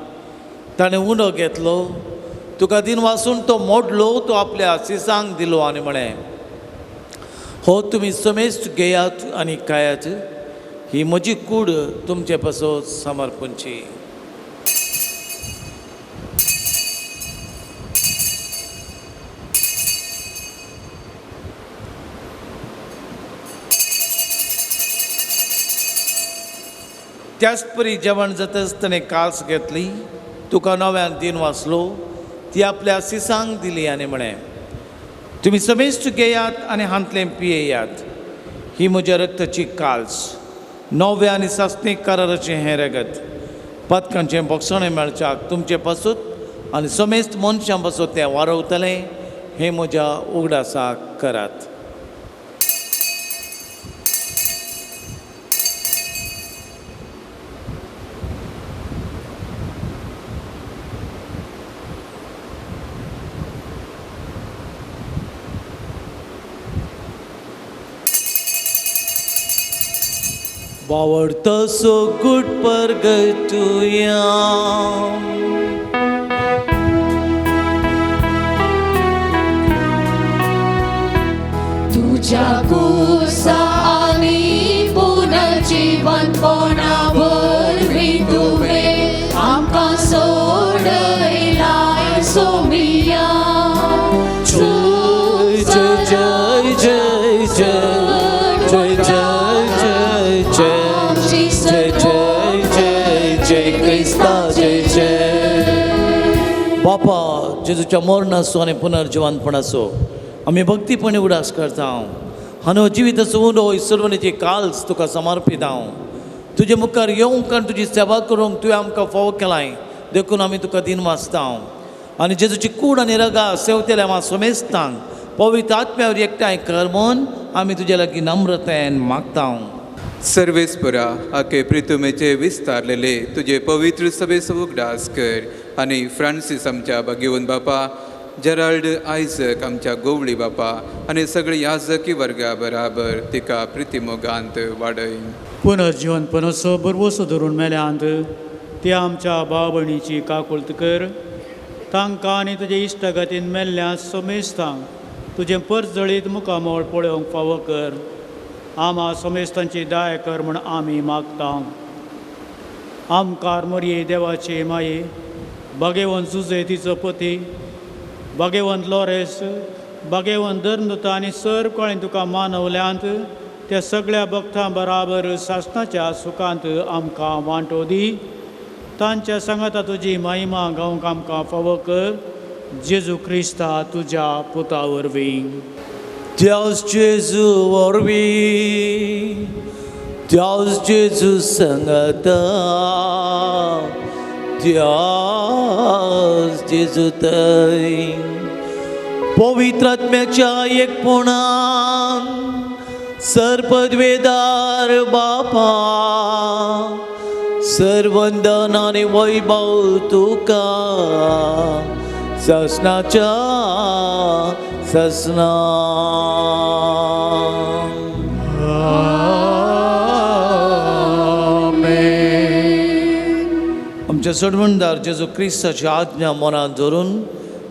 ताणें उंडो घेतलो, तुका दिन वासून तो मोडलो, तो आपल्या सिसांक दिलो आनी म्हळें, हो तुमी समेस्त घेयात आनी खायात, ही म्हजी कूड तुमचे पासत समर्पणची। त्याच परी जेवण जातच ताणें कास घेतली, तुका नव्यान दिन वाचलो, ती आपल्या सिसांक दिली आनी म्हळें, तुमी समेस्त घेयात आनी हांतलें पियेयात, ही म्हज्या रक्ताची काल्स, नव्या आनी सासणीक कराराचें हें रगत, पातकांचें बोगसणें मेळच्याक तुमचे पासूत आनी समेस्त मनशां पासूत तें वारवतलें, हें म्हज्या उगडासाक करात। बावडतसो गुड परगटुया। तुझ्या कुसा आनी पुनर्जीवनपणा वरवीं तुवें आमकां सोडयलाय सोमिया। जय जय जय जय जय जय जय जय जय जय जय जय क्रिस्ता जय जय। बापा जेजूच्या मरणाचो आनी पुनर्जिवनपणाचो आमी भक्तीपणी उडास करता। हांव जिविताचो उंडो सर्वणीची काल्स तुका समर्पित हांव। तुजे मुखार येवंक आनी तुजी सेवा करूंक तुवें आमकां फावो केलाय, देखून आमी तुका दिन वाचता। आनी जेजूची कूड आनी रगा सेवतेल्या मा सोमेस्तांक पवित्र आत्म्यावर एकठांय कर म्हूण आमी तुज्या लागीं नम्रतायेन मागता। सर्वेस्परा आके प्रितुमेचे विस्तारलेले तुजे पवित्र सभेचो उगडास कर आनी फ्रांसीस आमच्या भाग्यवंत बापा, जेराल्ड आयजक आमच्या गोवळी बापा आनी सगळे याजकी वर्गा बराबर तिका प्रितिमोगांत वाडय। पुनर्जीवनपणाचो बरवसो धरून मेल्यांत ते आमच्या भाव भयणीची काकुळत कर, तांकां आनी तुजे इश्टागतीन मेल्ल्या समेस्तांक तुजें परजळीत मुखामळ पळोवंक फावो कर। आमा समेस्तांची दया कर म्हूण आमी मागता। आमकार मोरये देवाचे माये, भागेवंत जुजे तिचो पती, भागेवंत लॉरेस, भागेवंत धर्मदूता आनी सर्व कळें तुका मानवल्यांत त्या सगळ्या भक्तां बराबर सासणाच्या सुखांत आमकां वांटो दी। तांच्या सांगाता तुजी महिमा गावंक आमकां फावो कर, जेजू क्रिस्ता तुज्या पुता वरवीं। Deus Jesu वरवीं, Deus Jesu संगता, Deus Jesu थंय पवित्र आत्म्याच्या एकपणान सर्पद्वेदार बापा सर्वंदन आनी वैभव तुका ससनाच्या ससना। आमच्या सोडवणदार जेजू क्रिस्ताची आज्ञा मनांत धरून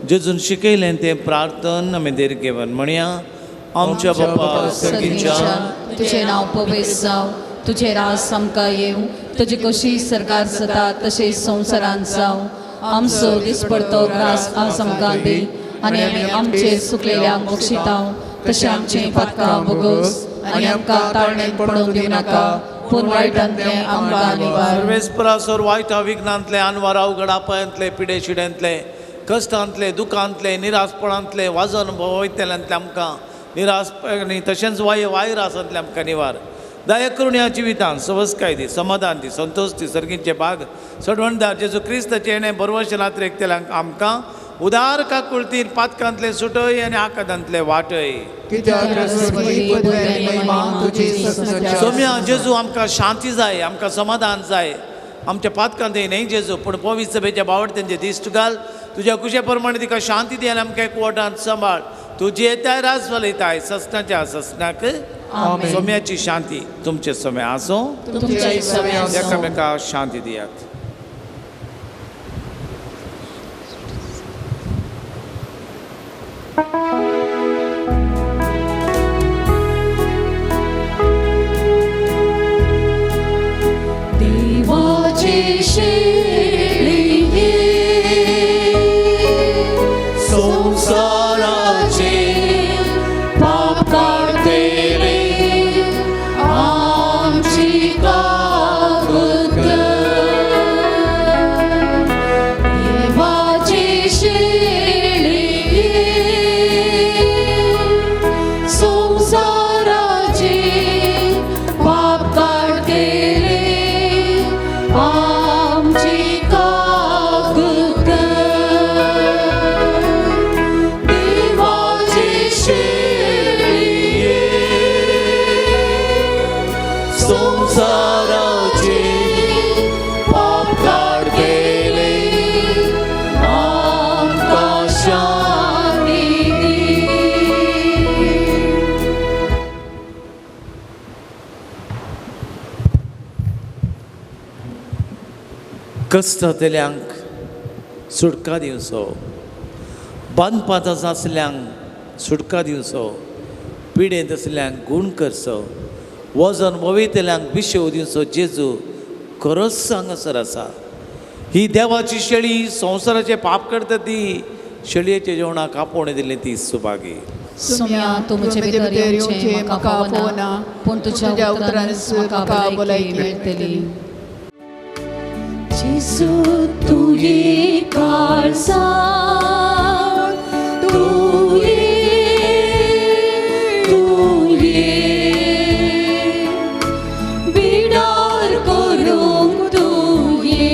जेजून शिकयलें तें प्रार्थन आमी देर घेवन म्हणया। आमच्या बापा सर्गीच्या, तुझें नांव पवित्र जावं, तुझें राज आमकां येवं, तुजी कशी सरकार जाता तशें संवसारांत जावं। आमचो दिसपडतो ग्रास आज आमकां दी आनी आमी आमचे सुकलेल्यांक बक्षितांव तशें आमचें पातकां भोगोस आनी आमकां ताळणेंत पडूंक दिवं नाका, पूण वायटांतलें आमकां निवार। सर्वेस्परासोर वायटा विघ्नांतलें अनवार अवघड अपायांतलें पिडे शिड्यांतलें कश्टांतलें दुखांतलें निरासपणांतलें वाजन भोवयतल्यांतलें आमकां निरास आनी तशेंच वायरासांतलें आमकां निवार। दया करून ह्या जिवितांत सवसकाय दी, समाधान दी, संतोश दी, सर्गींचे भाग सोडवणदार जेजू क्रिस्ताचें येणें बरवश नात्रेक तेल्यांक आमकां उदार काकुळतीन पातकांतले सुटय आनी आकादांतले वाटय. सोम्या जेजू आमकां शांती जाय, आमकां समाधान जाय, आमच्या पातकांत न्हय जेजू, पूण पवित्र सभेच्या बावडत्यांचे दिश्ट घाल, तुज्या कुशे प्रमाणे तिका शांती दी आनी आमकां एकवटान सांबाळ. तुजी येताय राज चलयताय ससनाच्या ससनाक. सोम्याची शांती तुमचे सोमे आसूं, एकामेका शांती दियात. देवाचे शेळये संसाराचे पाप काडतले आमची काकुळट कर. देवाचे शेळये संसाराचे पाप काडतले आमची काकुळट कर. देवाचे शेळये संसाराचे पाप काडतले आमकां शांती दी. कश्टांतल्यांक सुटका दिवचो, बांदपांत आसल्यांक सुटका दिवचो, पिडेंत आसल्यांक गूण करचो, वजन वयतल्यांक विशेव दिवचो जेजू खरोच हांगासर आसा. ही देवाची शेळी संवसाराचे पाप करता ती शेळयेच्या जेवणाक आपोवणें दिलें ती सुभागी. सोम्या तूं म्हजे भितर येवचें म्हाका फावना, पूण तुज्या उतरानच म्हाका भलायकी मेळटली. जेजू तूं ये काळजांत, तूं ये, तूं ये, बिडार करूंक तूं ये,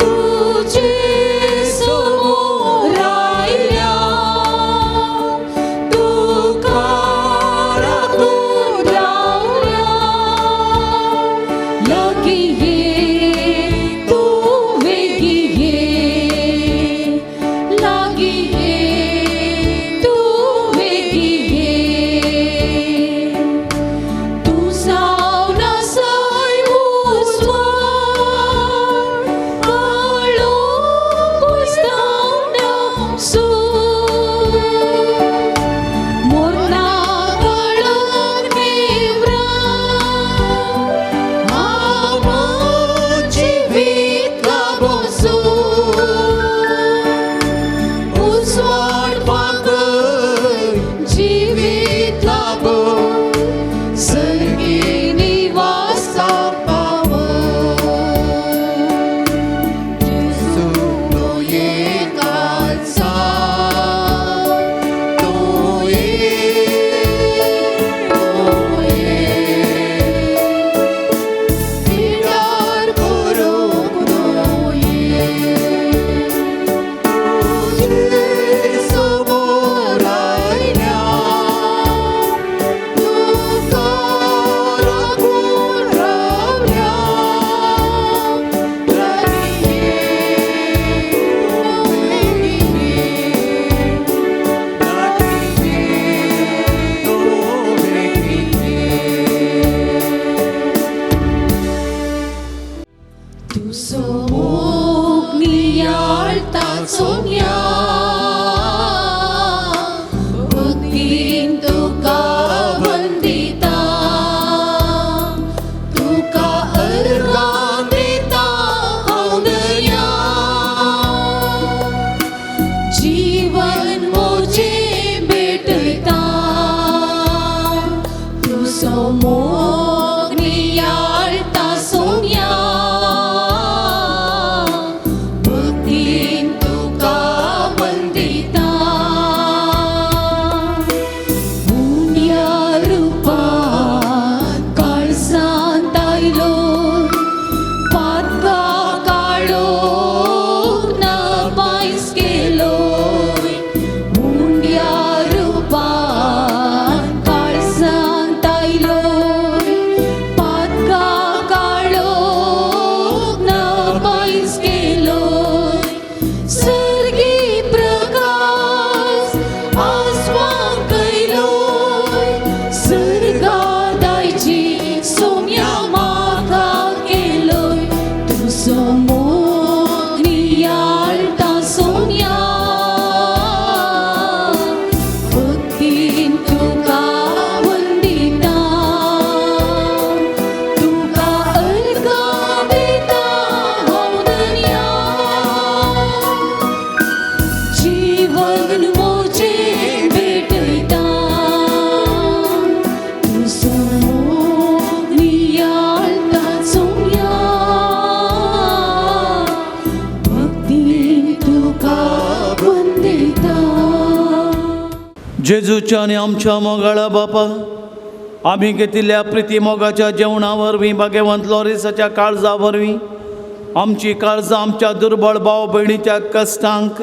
तुजे समोर आयल्या, तुका राखून रावल्या, लागीं ये, तूं वेगीं ये, जेजूच्या आनी आमच्या मोगाळा बापा, आमी घेतिल्ल्या प्रिती मोगाच्या जेवणा वरवीं, भाग्यवंत लॉरिसाच्या काळजा वरवीं आमची काळजां आमच्या दुर्बळ भाव भयणीच्या कश्टांक,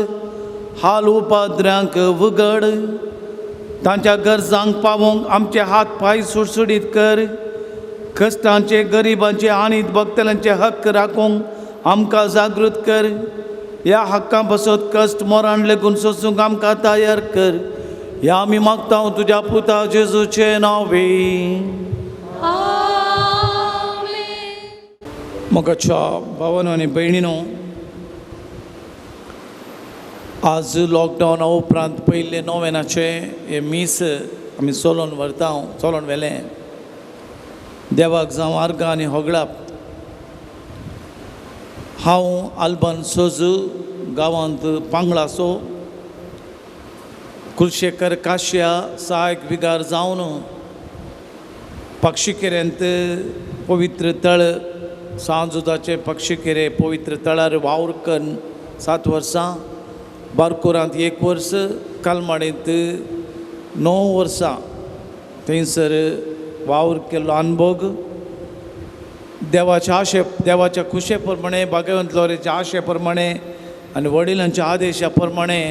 हाल उपाद्र्यांक उगड, तांच्या गरजांक पावोवंक आमचे हात पांय सुडसुडीत कर। कश्टांचे, गरिबांचे आनी भक्तल्यांचे हक्क राखूंक आमकां जागृत कर। ह्या हक्कां पासत कश्ट मरण लेगून सोसूंक आमकां तयार कर। ह्या आमी मागता तुज्या पुता जेजूचे नांवे। मोगाच्या भावानो आनी भयणीनो, आज लॉकडावना उपरांत पयले नोवेनाचें हें मीस आमी चलोवन व्हरता, चलोवन व्हेलें। देवाक जावं आर्गां आनी होगळाप। हांव आल्बन सोजू, गांवांत पांगळासो, कुलशेखर काश्या सहायक विगार जावन पक्षीकेऱ्यांत पवित्र तळ सांजुदाचे पक्षीकेरे पवित्र तळार वावर करून 7 वर्सां, बारकोरांत 1 वर्स, कालमाडींत 9 वर्सां थंयसर वावर केल्लो अनभोग। देवाच्या आशे, देवाच्या खुशे प्रमाणे, भाग्यवंत लोरेच्या आशे प्रमाणे आनी वडिलांच्या आदेशा प्रमाणे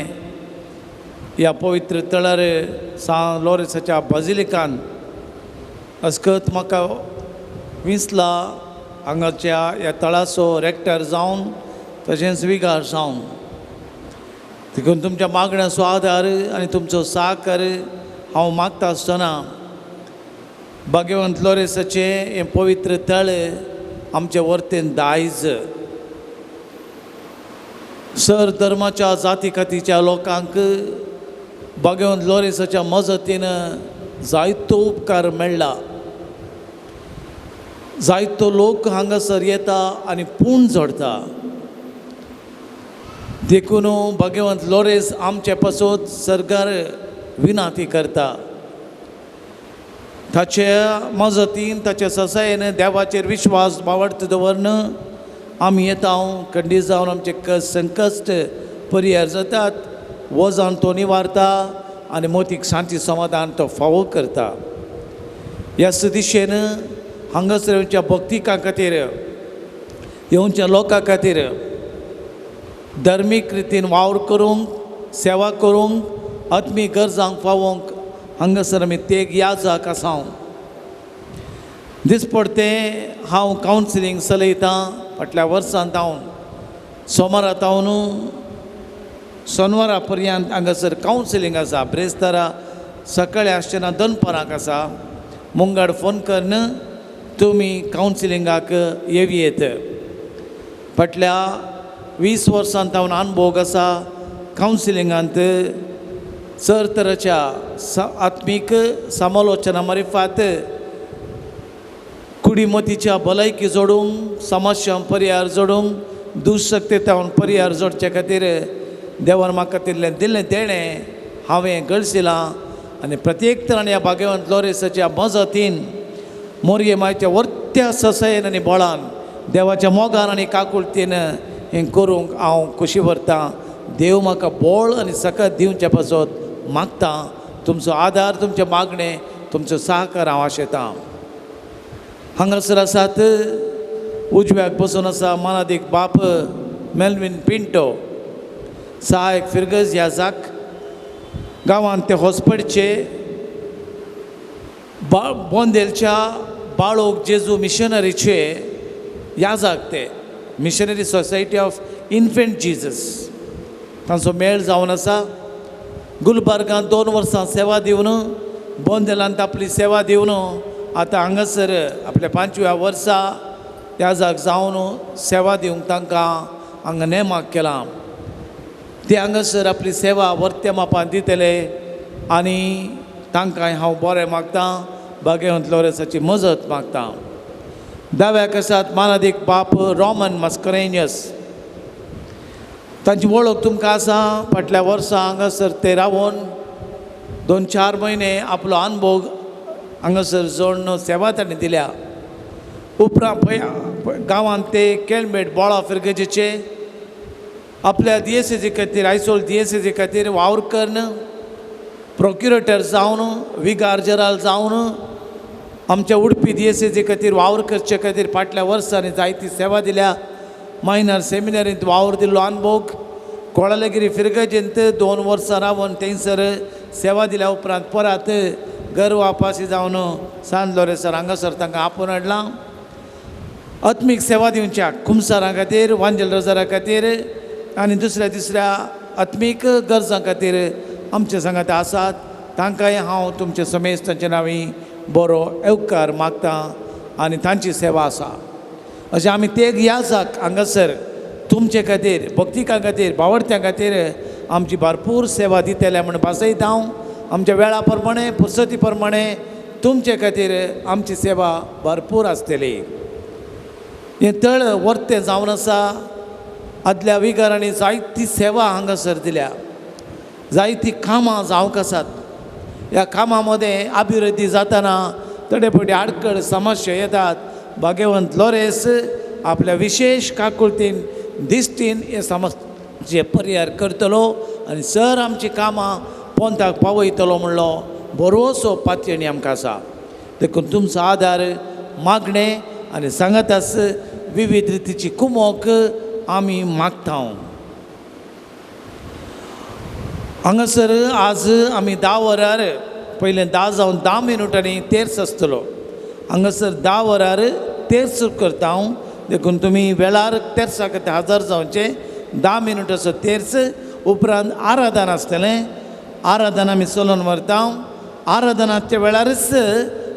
ह्या पवित्र तळार सान लोरेसाच्या बाजिलिकान अस्कत म्हाका विंचला हांगाच्या ह्या तळाचो रेक्टर जावन तशेंच विगार जावन। देखून तुमच्या मागण्याचो आदार आनी तुमचो साकर हांव मागता आसतना भाग्यवंत लोरेसाचें हें पवित्र तळ आमचे वर्तेन दायज सर धर्माच्या जाती कातीच्या लोकांक भाग्यवंत लोरेसाच्या मजतीन जायतो उपकार मेळ्ळा। जायतो लोक हांगासर येता आनी पूण जोडटा। देखून भाग्यवंत लोरेस आमचे पासत सरकार विनाती करता। ताचे मजतीन, ताचे ससायेन देवाचेर विश्वास बावडत दवरन आमी येता, खंडीत जावन आमचे संकश्ट परिहार जातात, वजन तो निवारता आनी मोतीक शांती समाधान तो फावो करता। ह्या दिशेन हांगासर येवच्या भक्तिकां खातीर, येवच्या लोकां खातीर धर्मीक रितीन वावर करूंक, सेवा करूंक, आत्मीक गरजांक पावोवंक हांगासर आमी तेग याजाक आसा। दिसपडतें हांव कावन्सिलींग चलयतां फाटल्या वर्सान तावन सोमारा तावन सोनवारा पर्यंत हांगासर कावन्सिलींग आसा। ब्रेस्तारा सकाळीं आसचें ना, दनपारांक आसा। मुंगाड फोन करून तुमी कावन्सिलिंगाक येवयेत। फाटल्या 20 वर्सां तावन अनभोग आसा कावन्सिलिंगांत चड तरेच्या आत्मीक समालोचना मारिफात कुडीमतीच्या भलायकी जोडूंक, समस्या परिहार जोडूंक, दुशक्ते तावन परिहार जोडचे खातीर देवान म्हाका दिल्लें दिल्लें देणें हांवें गळसिलां आनी प्रत्येक तरान ह्या भाग्यवंत लोरेसाच्या मजतीन मोरये मायच्या वर्त्या ससायेन आनी बळान देवाच्या मोगान आनी काकुळतीन हें करूंक हांव खोशी व्हरतां। देव म्हाका बळ आनी सकत दिवचे पासत मागता। तुमचो आदार, तुमचें मागणें, तुमचो सहकार हांव आशेतां। हांगासर आसात उजव्याक बसून आसा मानादीक बाप मेलवीन पिंटो, सहायक फिरगज ह्या जाक गांवांत ते हॉस्पिटलचे बोंदेलच्या बाळोक जेजू मिशनरीचे याजाक ते missionary society of infant Jesus तांचो मेळ जावन आसा। गुलबर्गांत 2 वर्सां सेवा दिवन, बोंदेलांत आपली सेवा दिवन आतां हांगासर आपल्या 5व्या वर्सा याजाक जावन सेवा दिवंक तांकां हांगा नेमाक केलां। ते हांगासर आपली सेवा वर्त्या मापान दितले आनी तांकां हांव बरें मागतां, भाग्यवंत लोरेसाची मजत मागतां। दाव्याक आसात मानादीक बाप रोमन मस्करेनियस, तांची वळख तुमकां आसा। फाटल्या वर्सा हांगासर ते रावन 2-4 म्हयने आपलो अनभोग हांगासर जोडून सेवा तांणी दिल्या। उपरांत पळय गांवांत ते केळमेट बोळा फिरगजेचे आपल्या दियेसेजी खातीर, आयसोल दियेसेजी खातीर वावर करून प्रोक्युरेटर जावन विगार जेराल जावन आमच्या उडपी दियेसेजी खातीर वावर करचे खातीर फाटल्या वर्सांनी जायती सेवा दिल्या. मायनर सेमिनरींत वावर दिल्लो अनभोग कोळालगिरी फिरगजेंत 2 वर्सां रावन थंयसर सेवा दिल्या उपरांत परत घर वापासी जावन सान लोरेसर हांगासर तांकां आपोवन हाडलां. आत्मीक सेवा दिवच्या कुमसारां खातीर, वांजेल रोजारा खातीर आनी दुसऱ्या तिसऱ्या आत्मीक गरजां खातीर आमचे सांगात आसात. तांकांय हांव तुमचे समेस्त तांचे नांवी बरो येवकार मागता आनी तांची सेवा आसा. अशें आमी तेग याजाक हांगासर तुमचे खातीर, भक्तिकां खातीर, बावडत्यां खातीर आमची भरपूर सेवा दितले म्हूण भासयता हांव. आमच्या वेळा प्रमाणे, पुरसती प्रमाणे तुमचे खातीर आमची सेवा भरपूर आसतली. हें तळ वर्तें जावन आसा. आदल्या विगारांनी जायती सेवा हांगासर दिल्या, जायतीं कामां जावंक आसात. ह्या कामां मदें अभिवृद्धी जातना थोडे फावटी आडखळ समस्या येतात. भाग्यवंत लोरेस आपल्या विशेश काकुळतीन दिश्टीन हे समस्ये परिहार करतलो आनी सर आमचीं कामां पोंताक पावयतलो म्हणलो बरोसो पातयेणी आमकां आसा. देखून तुमचो आदार मागणें आनी सांगातास विविध रितीची कुमोक आमी मागता. हांगासर आज आमी 10 वरार, पयलें 10 जावन 10 मिनुटांनी तेर्स आसतलो. हांगासर 10 वरार तेर्स करता हांव. देखून तुमी वेळार तेर्सा खातीर हजर जावचें. 10 मिनुटाचो तेर्स उपरांत आराधन आसतलें. आराधन आमी चलोवन व्हरता. आराधनाच्या वेळारच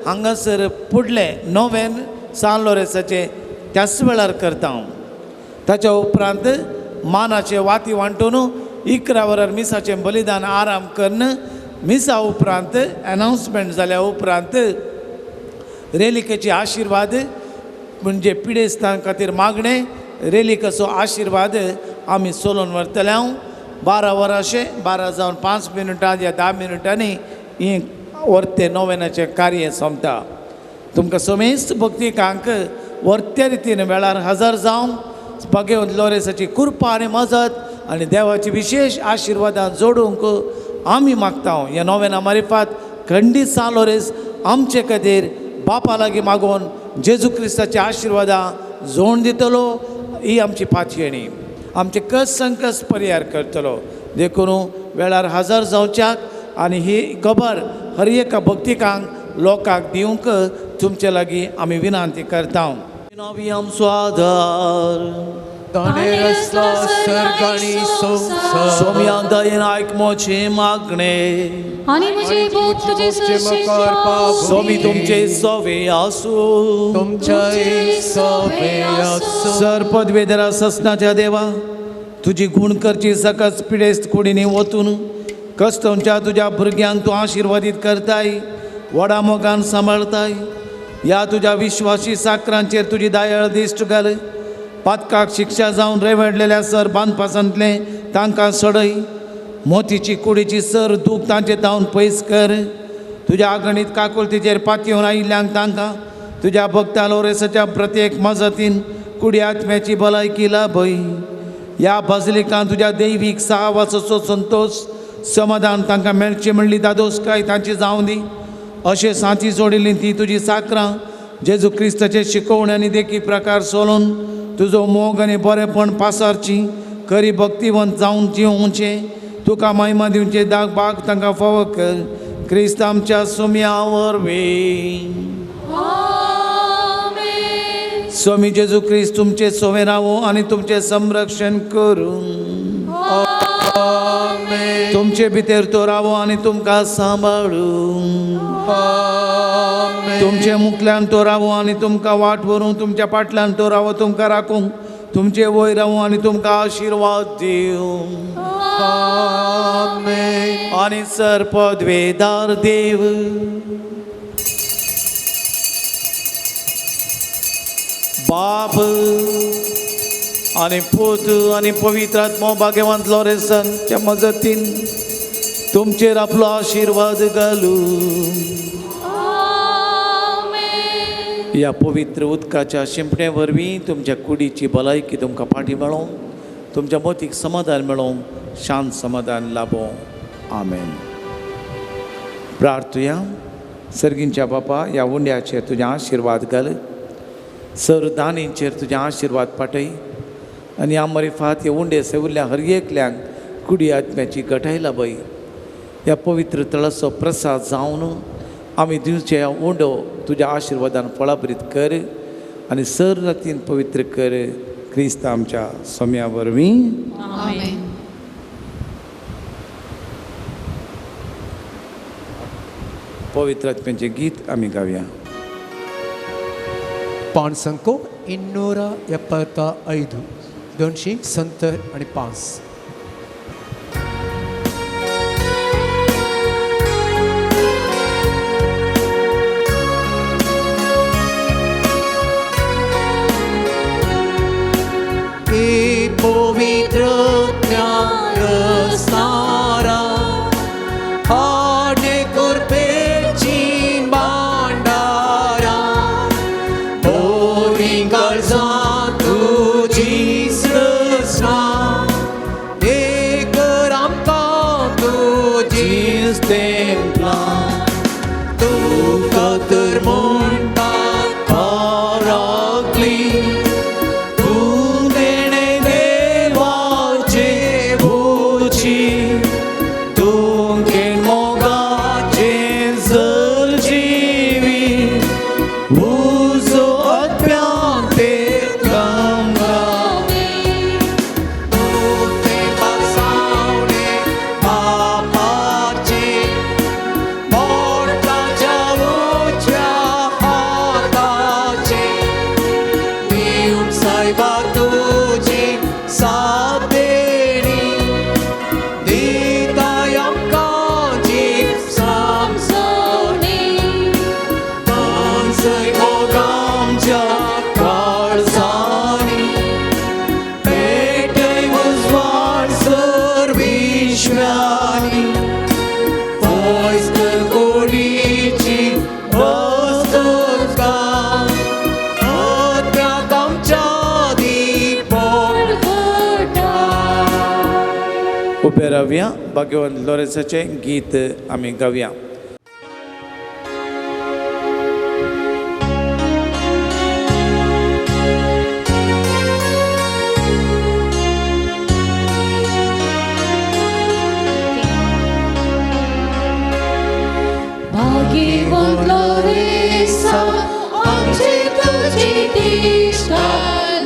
हांगासर फुडलें नोवेन सान लोरेसाचें त्याच वेळार करता हांव. ताच्या उपरांत मानाचे वाती वांटून 11 वरार मिसाचें बलिदान आराम करून मिसा उपरांत एनावन्समेंट जाल्या उपरांत रेलिकेचे आशिर्वाद म्हणजे पिडेस्तां खातीर मागणें रेलिकाचो आशिर्वाद आमी चलोवन व्हरतले. हांव 12 वरांशें 12 जावन 5 मिनुटां या 10 मिनुटांनी हें वर्तें नोवेनाचें कार्य सोंपता. तुमकां समेस्त भक्तिकांक वर्त्या रितीन वेळार हजर जावन भाग्यवंत लोरेसाची कृपा आनी मजत आनी देवाची विशेश आशिर्वादां जोडूंक आमी मागता. ह्या नोवेना मारिफात खंडीत सान लोरेस आमचे खातीर बापा लागीं मागोवन जेजू क्रिस्ताच्या आशिर्वादां जोड दितलो. ही आमची पातयेणी आमचे कस संकस परिहार करतलो. देखून वेळार हजर जावच्याक आनी ही खबर हर एका भक्तिकांक लोकांक दिवंक तुमचे लागीं आमी विनंती करता. आमचो आदार ताणें रचला सर्ग आनी संवसार. सोम्या दयेन आयक म्हजें मागणें आनी म्हजी भूक तुजे सरशी सोमी तुमचे सोवे आसूं, तुमच्याय सोवे आसूं. सर पदवेदरा ससनाच्या देवा, तुजी गुण करची सकस पिडेस्त कुडींनी वतून कस्तमच्या तुज्या भुरग्यांक तूं आशिर्वादीत करताय, व्हडा मोगान सांबाळताय. ह्या तुज्या विश्वासी साकरांचेर तुजी दयाळ दिश्ट घाल. पातकाक शिक्षा जावन रेवडलेल्या सर बांदपासांतलें तांकां सोडय. मोतीची कुडीची सर दूख तांचे धांवन पयस कर. तुज्या आगणीत काकुळतीचेर पातयेवन आयिल्ल्यांक तांकां तुज्या भक्ता लोरेसाच्या प्रत्येक मजतीन कुडी आत्म्याची भलायकी लाभय. ह्या बाजलिकान तुज्या दैवीक साहवासाचो संतोश समाधान तांकां मेळचें म्हणली दादोसकाय तांची जावं दी. अशें सांती जोडिल्ली ती तुजी साकरां जेजू क्रिस्ताचे शिकोवण आनी देखी प्रकार सोलून तुजो मोग आनी बरेंपण पासारची खरी भक्तिवंत जावन जिवचें तुका महिमा दिवचे दाग बाग तांकां फावो कर. क्रिस्त आमच्या सोम्या वरवीं. स्वामी जेजू क्रिस्त तुमचे सोवे रावो आनी तुमचें संरक्षण करूं. तुमचे भितर तो रावो आनी तुमकां सांबाळूं. तुमचे मुखल्यान तो रावो आनी तुमकां वाट व्हरूं. तुमच्या फाटल्यान तो रावो तुमकां राखूंक. तुमचे वयर रावो आनी तुमकां आशिर्वाद दिवं. आनी सर पदवेदार देव बाप आनी पूत आनी पवित्र आत्मो भाग्यवंत लोरेसांच्या मजतीन तुमचेर आपलो आशिर्वाद घालूं. ह्या पवित्र उदकाच्या शिंपणे वरवीं तुमच्या कुडीची भलायकी तुमकां फाटी मेळों, तुमच्या मतीक समाधान मेळों, शांत समाधान लाभों. आमेन. प्रार्थुया. सर्गींच्या बापा, ह्या उंड्याचेर तुज्या आशिर्वाद घाल, सर दानींचेर तुज्या आशिर्वाद पाटय आनी ह्या मरिफात हे उंडे सेवल्ल्या हर एकल्यांक कुडी आत्म्याची घटाय लाबय. ह्या पवित्र तळाचो प्रसाद जावन आमी दिवचे ह्या उंडो तुज्या आशिर्वादान फळाभरीत कर आनी सर रातीन पवित्र कर, क्रिस्त आमच्या सोम्या वरवीं. आमेन. पवित्र आत्म्याचें गीत आमी गावया. पाणसंको 275, 275. पवित्र सारा आडे कुरपेची भांडारा बोरी गरजा तुजी सृजना एक आमकां तुजीच तेंपला तुका तर म्हणटा पाराकली उबे रावया, भाग्यवंत लोरेसाचें गीत आमी गावया. भाग्यवंत लोरेसा आमचे तुजी दिश्टा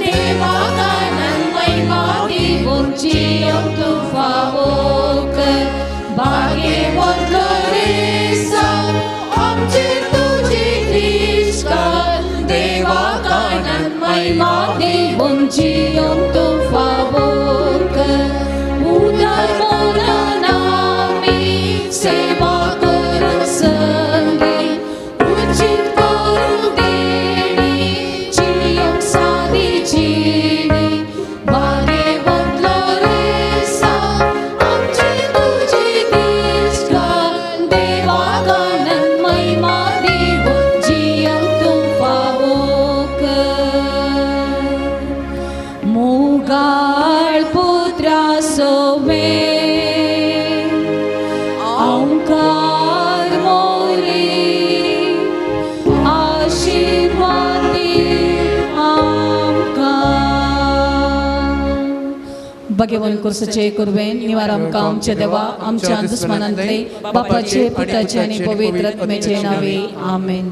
देवा कानन महिमा दिवची तूं फावो कर. भाग्यवंत लोरेसा आमचे तुजी दिश्टा देवा कानन महिमा दिवची तूं फावो कर. उदार मनान आमी सेवा करूंक संगी उचित करूंक देणी जियोंक सादी जिणी. भाग्यवंत लोरेसा आमची तुजी दिश्टा देवा कानन महिमा दिवन जियोंक तूं फावो कर. मोगाळ पुत्रा सोवे ओंकार मोरी आशीर्वादी आमकां. भाग्यवंत कुर्सचे कुर्वेन निवार आमकां आमचे देवा आमच्या दुस्मनांतले बापाचे पुताचे आनी पवित्र आत्म्याचे नावे. आमेन.